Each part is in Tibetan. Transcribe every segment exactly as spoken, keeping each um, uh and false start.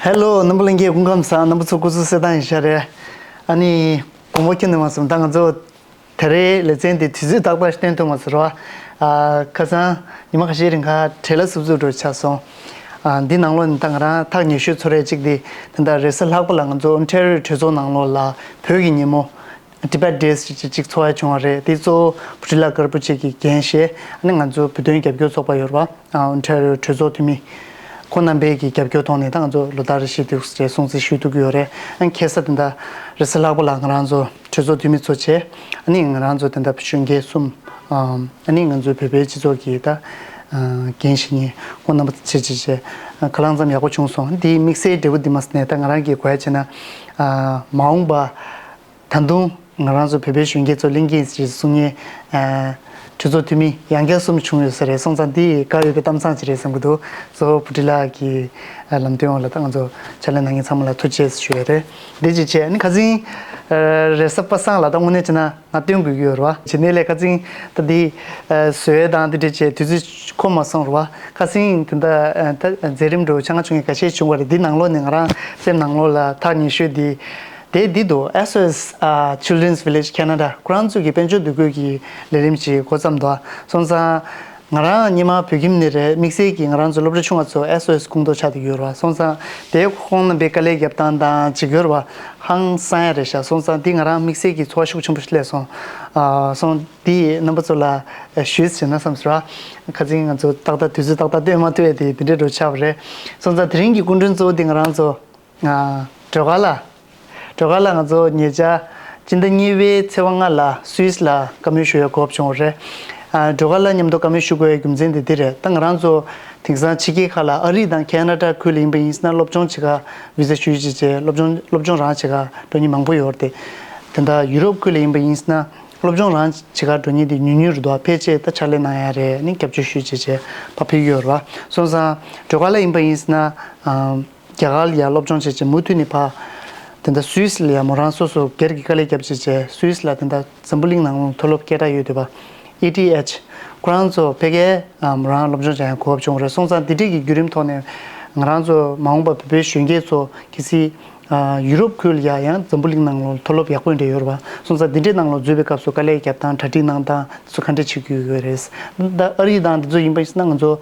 ཧེ་ལོ། རྣམ་པ་ལྷན་རྒྱས་སྐུ་ཁམས་བཟང་། རྣམ་པ་ཚོ་སྐུ་གཟུགས་གསལ་ཐང་ཡིན་ཤག་རེད། ཨ་ནི་དགོང་མོ་ཁྱོན་ནས་མ་སོང་ད་ང་ཚོ་ད་རེས་ལེ་ཚན་འདི་དུས་ཚོད་ཏག་ཏག་སྟོན་ཐུབ་མ་སོང་ར། ཨ་ཁ་སང་ཉི་མ་ཁ་ཤས་རིང་ཁ་བྲེལ་ལ་སུབ་སུབ་འགྲོ་ཆགས་སོང་། ཨ་འདི་ནང་ལོགས་ནས་ད་ང་རང་ཐག་ཉེ་ཤོས་ཚོར་ཡ་གཅིག་འདི་ད་ལྟ་རེས་གཟའ་ལྷག་པ་ལ་ང་ཚོ་ཨོན་ཊ་རི་ཡོ་གྲོས་ཚོགས་ནང་ལོགས་ལ་བོད་ཀྱི་ཉིན་མོ། Tibet Days ཅིག་ཅིག་ཚོགས་ཡ་བྱུང་བ་རེད། དེ་གཙོ་བོ་བྷུ་ཊི་ལ་ཀར་པོ་ཆེ་གིས་འགན་བཞེས། ཨ་ནི་ང་ཚོ་བོད་དོན་རྒྱབ་སྐྱོར་ཚོགས་པ་ཡོད་རེད་བ། ཨ་ཨོན་ཊ་རི་ཡོ་གྲོས་ཚོགས་འཐུས་མི་ཁོང་རྣམ་པའི་གི་རྒྱབ་སྐྱོར་ཐོག་ནས་ད་ང་ཚོ་ལོ་ལྟར་རེ་བཞིན་དུས་རེ་སྲུང་བརྩི་ཞུ་ཐུབ་ཀྱི་ཡོད་རེད། ཨ་ནི་ཁ་སང་དེ་འདྲ་རེས་གཟའ་ལྷག་པ་ལ་ང་རང་ཚོ་གྲོས་ཚོགས་འཐུས་མི་ཚོ་བྱས། ཨ་ནི་ང་རང་ཚོ་དེ་འདྲ་གཞོན་སྐྱེས་གསུམ། ཨ་ནི་ང་ཚོའི་བོད་པའི་སྤྱི་ཚོགས་ཀྱི་ད་འགན་བཞེས་མཁན་ཁོང་རྣམ་པ་བྱས་བྱས་བྱས་ཁ་ལག་མཚམས་ཡག་པོ་བྱུང་སོང་། འདིའི་དམིགས་བསལ་འབྲས་བུ་འདི་མ་ཟད་ནས་ད་ང་རང་གིས་གོ་ཡ་བྱས་ན། མ་འོངས་པ། ད་དུང་ང་རང་ཚོ་བོད་པའི་གཞོན་སྐྱེས་ཚོ་གླེང་གིན་ཞེས་གསུང་མཁན་གྲོས་ཚོགས་འཐུས་མི་ཡང་བསྐྱར་གསུམ་བྱུང་ཡོད་ས་རེད། སོང་ཙང་འདི་དགའ་འོས་པའི་གཏམ་བཟང་ཅིག་རེད་བསམ་གྱི་འདུག་གཙོ་བོ་བྷུ་ཊི་ལ་གི་ལམ་སྟོན་འོག་ལ་ད་ང་ཚོ་ཕྱག་ལས་གནང་མཁན་ཚང་མ་ལ་ཐུགས་རྗེ་ཆེ་ཞུ་ཡ་རེད། འདི་ཅིག་བྱས་ཨ་ནི་ཁ་སང་རེས་གཟའ་པ་སངས་ལ་ད་དངོས་གནས་བྱས་ན་ང་སྟོན་དགོས་ཀྱི་ཡོད་རེད་བ། བྱས་ནས་ལས་ཁ་སང་ད་འདི་བཟོས་དང་འདི་འདྲ་བྱས་དུས་ཚོད་ཁོམ་མ་སོང་རེད་བ། ཁ་སང་དེ་འདྲ་ད་མཛད་རིམ་འགྲོ་ཆ་ང་བྱུང་མཁན་ཁ་ཤས་བྱུང་བ་རེད། འདི་ནང་ལོགས་ནས་ང་རང་སེམས་ནང་ལོགས་ལ་ཐག་ཉེ་ཤོས་འདི། དེ་འདི་འདུག S O S Children's Village Canada ཁོ་རང་ཚོ་གི་དཔལ་འབྱོར་འདུ་འགོད་ཀྱི་ལས་རིམ་ཅིག་འགོ་བརྩམས་འདུག་སོང་ཙང་ང་རང་སྔོན་མ་བོད་ཁྱིམ་ནས་རེད། དམིགས་བསལ་གྱིས་ང་རང་ཚོ་སློབ་གྲྭ་ཆུང་བ་ཚོ་S O S ཁོངས་གཏོགས་ཆགས་བསྡད་ཡོད་རེད་བ། སོང་ཙང་དེ་ཁོང་རྣམ་པའི་དཀའ་ལས་རྒྱབ་སྟངས་དང་ཅིག་ཡོད་རེད་བ། ཧང་སང་ཡ་རེད་ཤག་སོང་ཙང་འདི་ང་རང་དམིགས་བསལ་གྱིས་ཚོར་བ་ཤུགས་ཆེན་པོ་ཞིག་སླེབས་སོང་། ཨ་སོང་འདི་རྣམ་པ་ཚོ་ལ་ཞུས་བྱས་ན་བསམ་སོང་ར། ཁ་སང་ང་ཚོ་ཏག་ཏག་དུས་ཚོད་ཏག་ཏག་སྟོན་མ་ཐུབ་ཡ་དེ་དེ་འདྲའི་འགྲོ་ཆགས་པ་རེད། སོང་ཙང་དེ་རིང་གི་སྐུ་མགྲོན་གཙོ་བོ་འདི་ང་རང་ཚོ། ཨ། སྒྲོལ་དཀར་ལགས། སྒྲོལ་དཀར་ལགས་ང་ཚོ་ཉེ་ཆར་སྤྱི་ཟླ་གཉིས་པའི་ཚེས་པ་ལྔ་ལ་སུད་སི་ལ་བཀའ་མོལ་ཞུ་ཡའི་གོ་སྐབས་བྱུང་བ་རེད། ཨ། སྒྲོལ་དཀར་ལགས་མཉམ་དུ་བཀའ་མོལ་ཞུ་དགོས་པའི་རྒྱུ་མཚན་དེ་འདི་རེད། ད་ང་རང་ཚོ་དེང་སང་ཕྱི་རྒྱལ་ཁག་ལ་ཨ་རི་དང་ཁེ་ན་ཌ་ཁུལ་ལ་ཡིན་པ་ཡིན་ན་སློབ་སྦྱོང་བྱེད་ག་བི་ཟ་ཞུས་བྱས་བྱས་སློབ་སྦྱོང་སློབ་སྦྱོང་རང་བྱེད་ག་འགྲོ་མཁན་མང་པོ་ཡོད་རེད་དེ། དེ་འདྲ་ཡུ་རོབ་ཁུལ་ལ་ཡིན་པ་ཡིན་ན་སློབ་སྦྱོང་རང་བྱེད་ག་འགྲོ་མཁན་དེ་ཉུང་ཉུང་རེད་འདུག་ཕལ་ཆེར་ད་ཕྱག་ལས་གནང་ཡ་རེད། ནི་སྐྱབས་བཅོལ་ཞུས་བྱས་བྱས་ཕར་ཕེབས་ཀྱི་ཡོད་རེད་བ། སོང་ཙང་སྒྲོལ་དཀར་ལགས་ཡིན་པ་ཡིན་ན། རྒྱ་གར་ལ་ཡར་སློབ་སྦྱོང་བྱས་རྗེས་མུ་མཐུད་ནས་ཕར། དེ་འདྲ་སུད་སི་ལ་ཡར་མོ་རང་སོ་སོ་སྒེར་གྱི་དཀའ་ལས་བརྒྱབ་བྱས་རྗེས་སུད་སི་ལ་དེ་འདྲ་འཛམ་བུ་གླིང་ནང་ལ་མཐོ་སློབ་སྐད་གྲགས་ཡོད་འདུག་པ། ཨི་ཐི་ཨེཆ། ཁོ་རང་ཚོ་ཕ་གིར་མོ་རང་སློབ་སྦྱོང་བྱ་ཡང་གོ་སྐབས་བྱུང་བ་རེད། སོང་ཙང་འདི་འདྲས་ཀྱི་བརྒྱུད་རིམ་ཐོག་ནས་ང་རང་ཚོ་མ་འོངས་པ་བོད་པའི་གཞོན་སྐྱེས་ཚོ་གལ་སྲིད་ཡུ་རོབ་ཁུལ་ལ་ཡར་ཡང་འཛམ་བུ་གླིང་ནང་ལ་མཐོ་སློབ་ཡག་པོ་འདྲ་ཡོད་རེད་པ། སོང་ཙང་འདི་འདྲས་ནང་ལ་འཛུལ་བའི་སྐབས་སུ་དཀའ་ལས་བརྒྱབ་སྟངས་གྲ་སྒྲིག་གནང་སྟངས་དེ་ཚོ་ག་འདྲས་བྱེད་དགོས་ཀྱི་ཡོད་རེད། ད་ཨ་རི་དང་འདི་ཚོ་ཡིན་པ་ཡིན་ན་ང་ཚོ།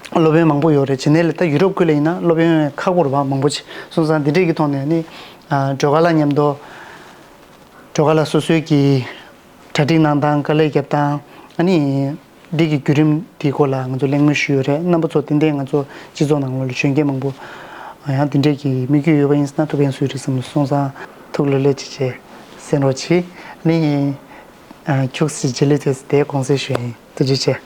སློབ་ཡོན་མང་པོ་ཡོད་རེད། བྱས་ནས་ལ་ད་ཡུ་རོབ་ཁུལ་ལ་ཡིན་ན་སློབ་ཡོན་ཁག་པོ་རེད་བ། མང་པོ་ཅིག་སོང་ཙང་འདི་འདྲས་ཀྱི་ཐོག་ནས་ནི་སྒྲོལ་དཀར་ལགས་མཉམ་དུ་སྒྲོལ་དཀར་ལགས་སོ་སོའི་གི་གྲ་སྒྲིག་གནང་སྟངས་དཀའ་ལས་བརྒྱབ་སྟངས་ཨ་ནི་འདི་གི་བརྒྱུད་རིམ་འདིའི་སྐོར་ལ་ང་ཚོ་གླེང་མོལ་ཞུས་ཡོད་རེད། རྣམ་པ་ཚོ་ཏན་ཏན་ང་ཚོ་སྤྱི་ཚོགས་ནང་ལོགས་ལ་གཞོན་སྐྱེས་མང་པོ་ཡང་འདི་འདྲས་ཀྱི་དམིགས་ཡུལ་ཡོད་པ་ཡིན་ན་ཐུགས་ཕན་གསོས་རེད་བསམ། སོང་ཙང་ཐུགས་ལ་ལོས་ཅིག་བྱས་གསན་རོགས་གྱིས། ཨ་ནི་ཁྱུག་ཙམ་རྗེས་ལུས་ཐོས་དེ་དགོངས་སེལ་ཞུ་ཡིན། ཐུགས་རྗེ་ཆེ།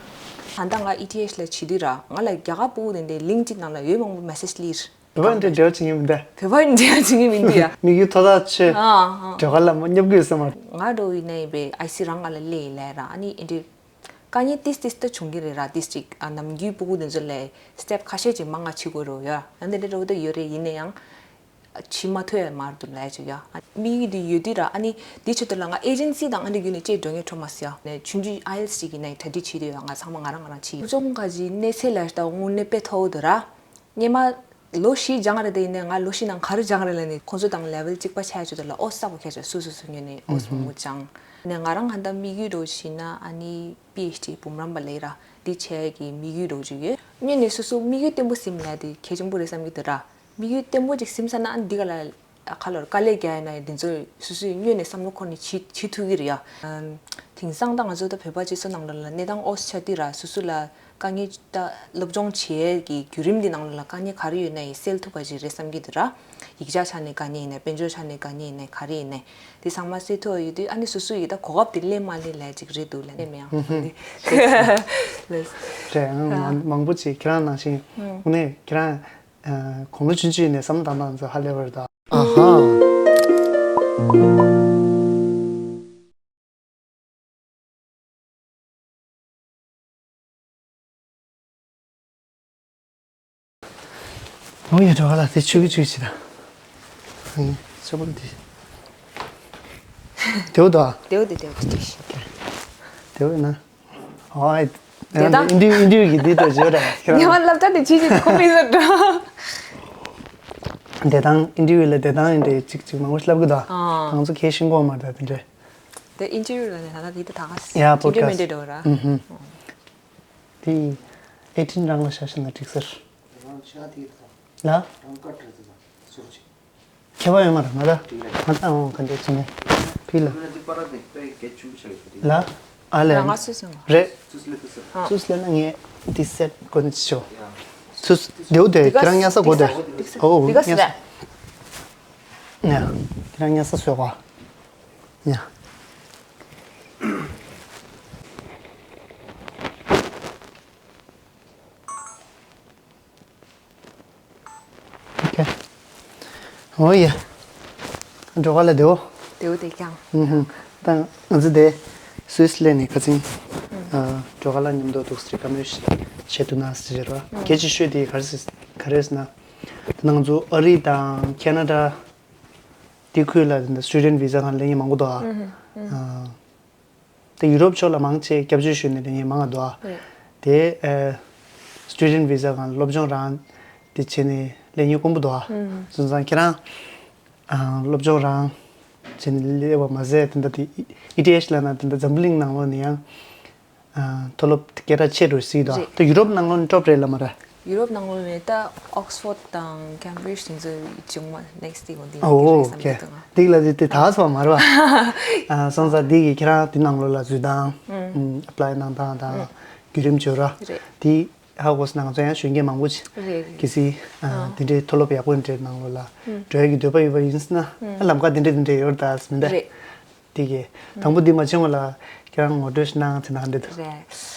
ད་ལྟ་ང་ཨི་ཐི་ཨེཆ་ལ་བྱེད་དུས་ར་ང་ལ་རྒྱ་གར་ཕྲུ་གུ་དེ་འདྲའི་ལིང་ཅིག་ནང་ལ་ཡོད་མང་པོ་མེ་སེ་ཇི་སླེབས། བོད་པ་འདྲ་འབྲེལ་བ་བྱེད་མཁན་མིན་པས། བོད་པ་འདྲ་བྱེད་མཁན་མིན་འདི་ཡ། དམིགས་ཡུལ་མཐའ་དག་ཆོས། ཨ་ཨ། སྒྲོལ་དཀར་ལགས་མོ་སྙོབ་དགོས་བསམ་པ། ང་འགྲོ་ཡིན་ནའི་བའི་ཨའི་སི་རང་ང་ལ་སླེབས་ཡིན་ལས་ར་ཨ་ནི་ཨེ་འདྲའི། དཀའ་ངལ་ཏིས་ཏིས་ད་བྱུང་གི་རེད་ར་ཏིས་ཅིག་ཨ་ནམ་རྒྱུན་ཕྲུ་གུ་དེ་ཚོ་ལས་སི་ཊེབ་ཁ་ཤས་ཅིག་མང་ང་ཕྱིན་དགོས་རེད་ཡ། ཨ་འདི་འདྲ་བོ་ད་ཡོད་རེད། ཡིན་ན་ཡང་། བྱེད་མ་ཐུབ་ཡ་མར་དུ་ལས་ཅིག་ཡ། དམིགས་ཡུལ་འདི་ཡོད་དུས་ར་ཨ་ནི་འདི་ཆེད་དུ་ལ་ང་ཨེ་ཇེན་སི་དང་ཨ་འདི་བརྒྱུད་ནས་ཅིག་འགྲོ་ངེས་འཕྲོ་མ་སི་ཡ། ནས་ཆུང་ཆུང་ཨའི་ཨེལ་ཊི་ཨེས་ཅིག་གི་ནས་གྲ་སྒྲིག་བྱེད་དུས་ཡ་ང་ཚང་མ་ང་རང་ང་རང་བྱེད་ཡོད། སྦྱོང་ག་ཅིག་གནས་ཚད་ལ་ལྟ་དངོས་གནས་དཔེ་མཐོ་བོ་འདུག་ར། སྔོན་མ་ལོ་བཞི་སྦྱངས་རེད་དེ་ཡིན་ནས་ང་ལོ་བཞི་ནང་ག་རེ་སྦྱངས་རེད་ལབ་ནས་ཁོང་ཚོ་དང་ལེ་ཝལ་གཅིག་པ་ཆགས་ཆོག་ད་ལ་ཨོ་ས་བོ་ཁྱད་ཆོག་སུ་སུ་སུ་ཉོས་ནས་ཨོ་ས་བོ་མོ་སྦྱངས། ནས་ང་རང་ང་ད་དམིགས་ཡུལ་འགྲོ་བཞིན་ན་ཨ་ནི་པི་ཨེཆ་ཌི་འབུམ་རམས་པ་ལས་ར་འདི་བྱས་ཀྱི་དམིགས་ཡུལ་འགྲོ་བཅུག་ཡོད། སྔོན་ནས་སོ་སོ་དམིགས་ཡུལ་བརྟན་པོ་སིམ་ལས་དེ་གལ་ཆེན་པོ་རེད་བསམ་གྱི་འདུག་ར། དམིགས་ཡུལ་བརྟན་པོ་ཅིག་སིམ་ས་ན་ཨ་ནི་འདི་ག་ལ་ཁ་ལོར་དཀའ་ལས་རྒྱག་ཡ་ན་ཡ་འདི་ཚོ་སོ་སོའི་སྔོན་ནས་བསམ་བློ་འཁོར་ནས་བྱེད་བྱེད་ཐུབ་ཀྱི་རེད་ཡ། དེང་སང་ད་ང་ཚོ་ད་བོད་པ་སྤྱི་ཚོགས་ནང་ལོགས་ལ་གནས་སྟངས་ཨོ་ཙི་ཆགས་དུས་ར་སོ་སོ་ལ་དཀའ་ངལ་ད་སློབ་སྦྱོང་བྱེད་ཀྱི་བརྒྱུད་རིམ་འདི་ནང་ལོགས་ལ་དཀའ་ངལ་ག་རེ་ཡོད་ན་ཡ་སེལ་ཐུབ་པ་ཅིག་རེད་བསམ་གྱི་འདུག་ར། ཡིག་ཆ་ཆ་ནས་དཀའ་ངལ་ཡིན་ན་དཔལ་འབྱོར་ཆ་ནས་དཀའ་ངལ་ཡིན་ན་ག་རེ་ཡིན་ནའི་དེ་ཚང་མ་སེལ་ཐུབ་ཡོད་དུས་ཨ་ནི་སོ་སོ་ཡི་ད་གོ་སྐབས་དེ་ལེན་མ་ལེན་ལས་ཅིག་རེད་འདུག་ལབ་ནས་མི་ཡང་ཧུམ་ཧུམ། ལས། རེད་ཨང་། ཨ། མང་མང་པོ་ཅིག་ཁྱེད་རང་ནང་བཞིན་ཨ་དངོས་གནས་ཁྱེད་རང་ཨ་དགུང་ལོ་ཆུང་ཆུང་ནས་བསམ་བློ་བཏང་སྟངས་ཚོ་ཧ་ལས་པ་རེད་ད། ཨ་ཧ། ཨོ་ཡ་སྒྲོལ་དཀར་ལགས་དེ་ཆུ་གི་ཆུ་གི་ཆི་ད། ཨ་ཡ་ཆ་པོ་འདི། དེའུ་ད། དེའུ་དེ་དེའུ་དེ་དེ་ཤི། དེའུ་ཡིན་ན། ཨོ་ཨེ། དེ་ད། ཨིན་དྲིའུ་ཨིན་དྲིའུ་གི་འདི་ད་བརྗོད་ར་ཁྱེད་རང་། ཉི་མ་སློབ་གྲྭ་དེ་ཆི་ཆི་ཁོ་མི་ཟེར་འགྲོ། བདེ་ཐང་ཨིན་ཊར་བིའུ་ལ་བདེ་ཐང་ཨིན་ཊར་ཅིག་ཅིག་མང་པོ་ལབ་གི་འདུག་ཨ། ཁོང་ཚོ་ཁས་ཤིང་གོ་མ་རེད་དེ་འདྲ། དེ་ཨིན་ཊར་བིའུ་ལ་ནས་ད་ལྟ་དེ་ད་ག་ཡ་པོ་ཌི་ཀ་སི་ཊི་མི་འདྲ་འགྲོ་ར། ཨུ་ཧུ། དེ་ཨེ་ཊིན་རང་ལ་ཤ་ཤ་ན་འགྲིག་ཟེར། རང་ཤ་དེ་ད་ལ། རང་ཀ་ཏྲ་ཟེར་ན་ཟུར་ཅིག་ཁྱད་པར་ཡོད་མ་རེད་ང་ལ། ང་ད་འོང་ག་འདྲས་བྱས་ནས་ཕི་ལ། ལ། ཨ་ལས། རང་ང་སུས་སོང་། རེད། སུས་ལས་ཐུབ་ས། སུས་ལས་ན་ངས་འདི་སེད་གོ་ནས་ཆོ། སུས་ལེའུ་དེ་ཁྱེད་རང་ཉལ་ས་གོ་དེ། ཨོ་འདི་ག་ཉལ་ས། སེད། ཉ། ཁྱེད་རང་ཉལ་ས་བཟོས་གོ། ཉ། ཨོ་ཁེ། ཨོ་ཡ། འགྲོ་ག་ལ་དེའོ། དེའོ་དེ་ཀྱང་། ཧུམ་ཧུམ། ད་ང་ཚོ་དེ་སུད་སི་ལན་ནས་ཁ་ཚིང་། ཨ། འགྲོ་ག་ལ་མཉམ་དུ་འདུག་སེ་བཀའ་མོལ་ཞིག་བྱེད་ཐུབ་ན་ཟེར་བ། གལ་ཆེ་ཤོས་དེ་ག་རེ་ཟེར་ག་རེ་ཟེར་ན། ད་ང་ཚོ་ཨ་རི་དང་ཁེ་ན་ཌ། དེ་ཁུལ་ལ་སི་ཊུ་ཌེན་ཊི་བི་ཟ་སྒང་ལེན་མཁན་མང་པོ་འདུག་ཨ། ཨ། དེ་ཡུ་རོབ་ཕྱོགས་ལ་མང་ཆེ་སྐྱབས་བཅོལ་ཞུས་ནས་ལེན་མཁན་མང་ང་འདུག་ཨ། རེད། དེ་ཨ། སི་ཊུ་ཌེན་ཊི་བི་ཟ་སྒང་སློབ་སྦྱོང་རང་དེ་བྱས་ནས་ལེན་མཁན་དཀོན་པོ་འདུག་ཨ། སོང་ཙང་ཁྱེད་རང་ཨ། སློབ་སྦྱོང་རང་བྱས་ནས་ལེན་པ་མ་ཟད་དེ་འདྲ་དེ་ཨི་ཊི་ཨེཆ་ལབ་ན་དེ་འདྲ་འཛམ་བུ་གླིང་ནང་ལོགས་ནས་ཡང་། ཨ། མཐོ་སློབ་སྐད་གྲགས་ཆེ་འགྲོ་སྲིད་དོ། རེད། ད་ཡུ་རོབ་ནང་ལོགས་ནས་ཊོབ་རེད་ལབ་མ་རེད། ཡུ་རོབ་ནང་ལོགས་ནས་ད་ཨོག་སི་ཕོར་ཌི་དང་ཁེམ་བི་རིཇ་དེ་ཚོ་བྱུང་མ་ནེག་སི་ཊི་དེ་འོ་འདི་ཨོ་རེད་ཨོ་ཁེ། བསམ་གྱི་འདུག་ང་། འདི་ལ་དེ་དེ་ད་སོ་མ་རེད་བ། ཨ། སོང་ཙང་འདི་གི་ཁྱེད་རང་དེ་ནང་ལོགས་ལ་འཛུལ་སྟངས། ཨུ་ཨེབ་ལའི་གནང་སྟངས་དང་བརྒྱུད་རིམ་བྱོས་ར། རེད། དེ་ཧ་གོ་སོང་ན་ང་ཚོ་ཡང་གཞོན་སྐྱེས་མང་པོ་ཅིག་རེད་རེད། གལ་སྲིད་ཨ། ཨ། དེ་འདྲའི་མཐོ་སློབ་ཡག་པོ་འདྲའི་ནང་ལོགས་ལ་འགྲོ་ཡག་གི་འདོད་པ་ཡོད་པ་ཡིན་ཟེར་ན་ཨ། ལམ་ཁ་དེ་འདྲ་དེ་འདྲ་ཡོད་རེད་ད་ཟེར་མི་འདྲ། རེད། དེ་གས། དང་པོ་འདི་མ་བྱུང་བ་ལ་ཁྱེད་རང་ངོ་སྤྲོད་ཞིག་གནང་ཚེ་ན་འདི་འདུག་རེད།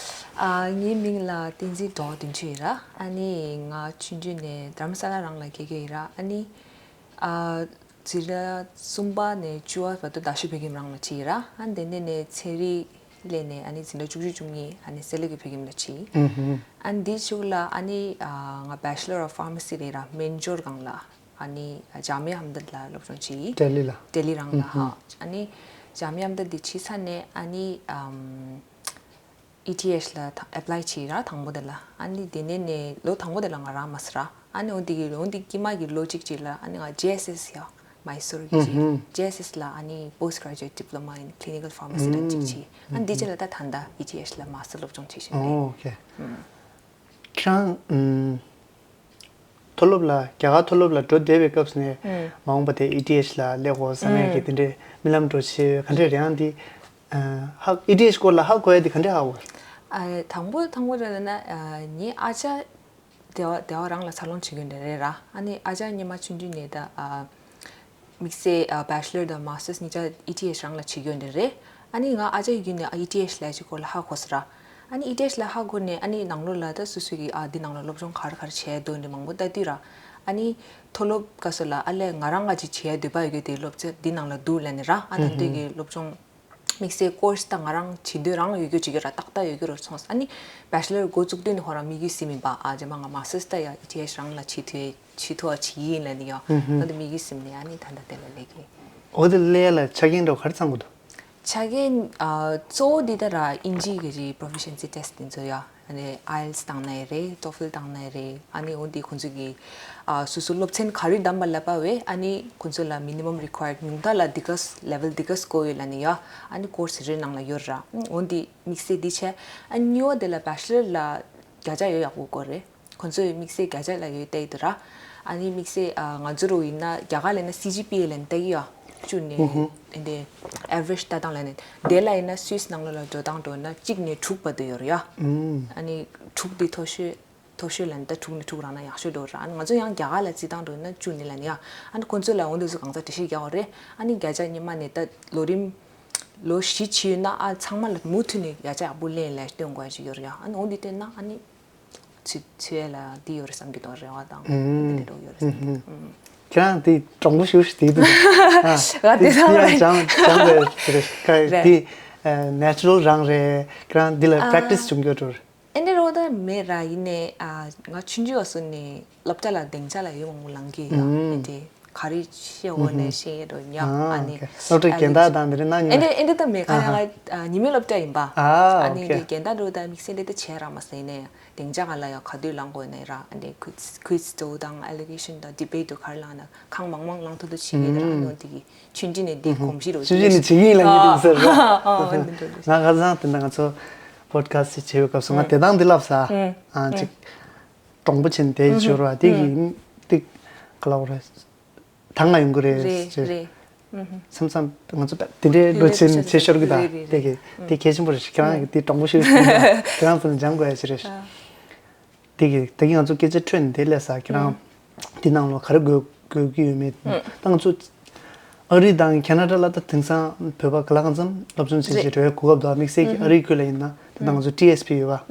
ཨ། ངའི་མིང་ལ་བསྟན་འཛིན་གྲོགས་བདུན་ཅུ་ཡིན་ར། ཨ་ནི་ང་ཆུང་དུས་ནས་དྷ་རམ་ས་ལ་རང་ལ་སྐྱེས་ཀྱི་ཡིན་ར། ཨ་ནི་ཨ། འཛིན་གྲྭ་གསུམ་པ་ནས་བཅུ་པ་བར་དུ་རྡ་ཤོད་བོད་ཁྱིམ་རང་ལ་ཁྲིད་ཡིན་ར། ཨ་ནི་དེ་ནས་ནས་ཚན་རིག་ལེན་ནས་ཨ་ནི་འཛིན་གྲྭ་བཅུ་དྲུག་བཅུ་གཉིས་ཨ་ནི་སེ་ལ་གི་བོད་ཁྱིམ་ལ་ཁྲིད་ཡིན། ཨ་ནི་འདི་གཅིག་ལ་ཨ་ནི་ཨ། ང་བེ་ཆི་ལར་ཨོཕ་ཕར་མ་སི་རེད་ར། མན་ཇོར་སྒང་ལ། ཨ་ནི་ཇ་མི་ཡ་ཨ་མ་དད་ལ་སློབ་སྦྱོང་བྱས། ལྡི་ལི་ལ། ལྡི་ལི་རང་ལ་ཧ། ཨ་ནི་ཇ་མི་ཡ་ཨ་མ་དད་འདི་བྱས་ཚར་ནས་ཨ་ནི་ཨམ། ཨི་ཐི་ཨེཆ་ལ་ཨེབ་ལའི་བྱས་ར་དང་པོ་དེ་ལ། ཨ་ནི་དེ་ནས་ནས་ལོ་དང་པོ་དེ་ལ་ང་རང་མ་སི་ར། ཨ་ནི་འོ་འདི་གི་འོ་འདི་དཀྱིལ་མ་གི་ལོ་གཅིག་ཅིག་ལ་ཨ་ནི་ང་ཇེ་ཨེས་ཨེས་ཡ། མའི་སོར་གྱི་ཇེ་ཨེས་ཨེས་ལ་ཨ་ནི་Postgraduate Diploma in Clinical Pharmacy ལ་གཅིག་བྱས། ཨ་ནི་འདི་རྗེས་ལ་ད་ད་ལྟ་ཨི་ཐི་ཨེཆ་ལ་མ་སི་ཊར་སློབ་སྦྱོང་བྱེད་བཞིན་ཡོད། ཨོ་ཁེ། ཁྱེད་རང་ཨམ། མཐོ་སློབ་ལ་རྒྱ་གར་མཐོ་སློབ་ལ་འགྲོ་བསྡད་པའི་སྐབས་སུ་ནས་ཨུམ། མ་འོངས་པ་དེ་ཨི་ཐི་ཨེཆ་ལ་སླེབས་དགོས་བསམ་ཡས་ཀྱི་ཨུམ། དེ་འདྲའི་རྨི་ལམ་འགྲོ་ཆེ་ག་འདྲས་རེད་ཡང་འདི། ཧ་ཨི་ཐི་ཨེཆ་སྐོར་ལ་ཧ་གོ་ཡ་འདི་ག་འདྲས་ཧ་གོ། ཨ། དང་པོ་དང་པོ་རེད་ལབ་ན་ཨ། ངའི་ཨ་ཅག་སྡེ་བ་སྡེ་བ་རང་ལ་འཚར་ལོངས་བྱེད་མཁན་དེ་རེད་ར། ཨ་ནི་ཨ་ཅག་སྔོན་མ་ཆུང་དུས་ནས་ད་ཨ། དམིགས་བསལ་ཨ། བེ་ཆི་ལར་དང་མ་སི་ཊར་གཉིས་ཆ་ཨི་ཐི་ཨེཆ་རང་ལ་བྱེད་ཀྱི་ཡོད་འདི་རེད། ཨ་ནི་ང་ཨ་ཅག་ཡིན་ནས་ཨ། ཨི་ཐི་ཨེཆ་ལབ་ཡ་ཅིག་སྐོར་ལ་ཧ་གོ་སོང་ར། ཨ་ནི་ཨི་ཐི་ཨེཆ་ལ་ཧ་གོ་ནས་ཨ་ནི་ནང་ལོགས་ལ་ད་སོ་སོ་གི་ཨ། འདི་ནང་ལ་སློབ་སྦྱོང་ག་རེ་ག་རེ་བྱས་འདུག་འདི་མང་པོ་ལྟ་དུས་ར། ཨ་ནི་མཐོ་སློབ་སྐབས་སུ་ལ་ཨ་ལས་ང་རང་ང་ཅིག་བྱེད་ཡ་འདོད་པ་ཡོད་ཀྱི་དེ་སློབ་ཚན་འདི་ནང་ལ་འདུག་ལབ་ནས་ར། ཨ་ད་འདི་གི་སློབ་སྦྱོང་དམིགས་བསལ་ཀོར་སི་ད་ང་རང་བྱེད་འདོད་རང་ཡོད་རྒྱུ་ཅིག་ཡོད་ར། ཏག་ཏག་ཡོད་རྒྱུ་ར་སོང་། ཨ་ནི་བེ་ཆི་ལར་འགོ་བཙུགས་དུས་ནས་ཁོ་རང་དམིགས་ཡུལ་ཟིན་མིན་པ། ཨ་རྗེས་མ་ང་མ་སི་ཊར་ད་ཡ་ཨི་ཐི་ཨེཆ་རང་ལ་བྱེད་ཐུབ་བྱེད་ཐུབ་བ་བྱེད་ཡིན་ལབ་ནས་ཡ། ཨ་ད་དམིགས་ཡུལ་ཟིན་ནས་ཨ་ནི་ད་ལྟ་དེ་ལ་སླེབས་ཀྱི། འོ་དེ་སླེབས་ཡ་ལ་ཆ་རྐྱེན་འདྲ་བོ་ག་རེ་ཚང་དགོས་འདུག་ཆ་རྐྱེན་ཨ། གཙོ་བོ་འདི་ལྟར་ཨིན་ཇི་གི་རི་པོ་རོ་ཕི་ཤན་སི་ཊེ་སི་ཊི་འདི་ཚོ་ཡ། ཨ་ནི་ཨའི་ཨེལ་ཊི་ཨེས་བཏང་ན་ཡང་རེད། ཊོ་ཕིལ་བཏང་ན་ཡང་རེད། ཨ་ནི་འོ་འདི་ཁོང་ཚོ་གི་ཨ། སོ་སོ་སློབ་ཚན་ག་རེ་བདམས་པ་ལབ་པ་བས་ཨ་ནི་ཁོང་ཚོ་ལ་མི་ནི་མམ་རི་ཀོ་ཡར་ཌི་ཉུང་མཐའ་ལ་འདི་ག་ལེ་ཝལ་འདི་ག་སྐོར་ཡོད་ལབ་ནི་ཡ། ཨ་ནི་ཀོར་སི་རེ་རེ་ནང་ལ་ཡོད་ར། འོ་འདི་དམིགས་བསལ་འདི་བྱས། ཨ་ནི་གཉིས་པ་དེ་ལ་བེ་ཆི་ལར་ལ་བརྒྱ་ཆ་ཡོད་ཡག་པོ་དགོས་རེད། ཁོང་ཚོས་དམིགས་བསལ་བརྒྱ་ཆ་ལ་ཡོད་བལྟས་འདུག་ར། ཨ་ནི་དམིགས་བསལ་ཨ། ང་ཚོ་རུ་ཡིན་ན་རྒྱ་གར་ལ་ཡིན་ན་སི་ཇི་པི་ཨེ་ལབ་ནས་བལྟ་གི་ཡོད། བཅུ་ནས་ཨུ་ཧུ། འདི་ཨེ་ཝ་རེཇ་ལྟ་སྟངས་ལབ་ནས། དེ་ལ་ཡིན་ན་སུད་སི་ནང་ལོགས་ལ་འགྲོ་སྟངས་འགྲོ་ན་གཅིག་ནས་དྲུག་བར་དུ་ཡོད་རེད་ཡ། ཨུམ། ཨ་ནི་དྲུག་འདི་མཐོ་ཤོས་མཐོ་ཤོས་ལབ་ནས་ད་དྲུག་ནས་དྲུག་རང་ན་ཡག་ཤོས་འགྲོ་ར། ཨ་ནི་ང་ཚོ་ཡང་རྒྱ་གར་ལ་བརྩི་སྟངས་འགྲོ་ན་བཅུ་ནས་ལབ་ནས་ཡ། ཨ་ནི་ཁོང་ཚོ་ལ་འོ་འདི་ཚོ་གང་ཚ་འགྲེལ་བཤད་རྒྱག་དགོས་རེད། ཨ་ནི་བརྒྱ་ཆ་སྔོན་མ་ནས་ད་ལོ་རིམ་ལོ་བཞི་བྱས་ཡོད་ན་ཨ་ཚང་མ་ལ་མུ་མཐུད་ནས་བརྒྱ་ཆ་ཡག་པོ་ལེན་ལ་སྟོན་དགོས་ཡ་ཅིག་ཡོད་རེད་ཡ། ཨ་ནི་འོ་འདི་བལྟས་ན་ཨ་ནི། ཚུད་ཚུད་ལ་འདི་ཡོད་རེད་བསམ་གྱི་འདུག་རེ་བ་དང་ཨུམ། འདི་འདྲ་ཡོད་རེད་བསམ་གྱི་འདུག་ཨུམ། ཁྱེད་རང་འདི་གྲོང་པོ་ཞུ་ཞུ་དེ་འདུག་ཨ་ང་དེ་འདི་ཚང་ཡང་རེད། སྦྱང་སྦྱང་བའི་རེད་ཁ་རེད། འདི་ནེ་ཅུ་རལ་རང་རེད། ཁྱེད་རང་འདི་ལ་ཨ་པེ་རེག་ཊི་སི་བྱུང་རྒྱུ་འགྲོ་རེད། ཨེ་འདྲ་རོ་ད་མེད་ར། ཡིན་ནའི་ཨ་ང་ཆུང་ཆུང་བ་སོ་ནས་སློབ་གྲྭ་ལ་སྡིངས་ཆ་ལ་ཡོད་མང་པོ་ལང་གི་ཡོད་ཨུམ། ཨེ་འདྲ། ག་རེ་བཤད་འོ་ནས་བཤད་ཡས་འགྲོ་ཉག་ཨ་ནི་སློབ་གྲྭའི་རྒན་བདག་དང་དེ་རིང་གནང་མྱོང་། ཨེ་འདྲ་ཨེ་འདྲ་ད་མེད་ཁ་ཡང་ང་ཉི་མའི་སློབ་གྲྭ་ཡིན་པ། ཨ་ནི་འདི་རྒན་བདག་འགྲོ་ད་དམིགས་བསལ་འདི་ད་བྱས་ར་མ་ཟེར་ནས་སྡིངས་ཆ་ག་ལ་ཡང་ག་དུས་ལངས་དགོས་ནས་ར་ཨ་ནི་quiz quiz་དུ་དང་allegation་དང་debate་དུ་ག་རེ་ལངས་ན་གང་མང་མང་ལངས་ཐུབ་ཐུབ་བྱེད་ཀྱི་ར་ཨ་ནི་འདི་གི་ཆུང་ཆུང་ནས་འདི་གོམས་གཤིས་རོ་ཆུང་ཆུང་ནས་བྱེད་ཀྱི་ཡིན་ལ་ཡིན་འདུག་ཟེར་ར། ཨ་ཨ་འདི་འགྲོ་ང་ཁ་སང་དེ་འདྲ་ང་ཚོ་podcast་བྱེད་པའི་སྐབས་སུ་ང་དེ་དང་འདི་ལབ་ས་ཨ་ཅིག་གྲོང་པོ་ཆེན་དེ་བྱོས་ར་དེ་གི་ཏིག་ག་ལ་བ་རེད། ད་ང་ཡོང་གི་རེད་རེད་ཅེས། རེད། ཨུ་ཧུ། མཚམས་མཚམས་ང་ཚོ་དེ་འདྲའི་འགྲོ་ཆེན་ཆེ་ཤོར་གི་ད་རེད་རེད་དེ་གི་དེ་གལ་ཆེན་པོ་རེད་ཁྱེད་རང་གི་དེ་གྲོང་པོ་ཤོར་གི་ཁྱེད་རང་ཚོ་ནས་སྦྱང་དགོས་ཡ་ཞིག་རེད། ཨ། དེ་གི་དེ་གི་ང་ཚོ་སྐད་ཆ་འཕྲོད་ནས་དེ་སླེབས་ས་ཁྱེད་རང་དེ་ནང་ལོ་ག་རེ་དགོས་དགོས་ཀྱི་ཡོད་མེད་ད་ང་ཚོ་ཨ་རི་དང་ཁེ་ན་ཌ་ལ་ད་དེང་སང་བོད་པ་ག་ལ་གང་འཚམ་སློབ་སྦྱོང་བྱེད་བྱེད་འགྲོ་ཡ་གོ་སྐབས་འདུག་དམིགས་བསལ་གྱི་ཨ་རིའི་ཁུལ་ལ་ཡིན་ན་ད་ལྟ་ང་ཚོ་ཊི་ཨེས་པི་ཡོད་པ་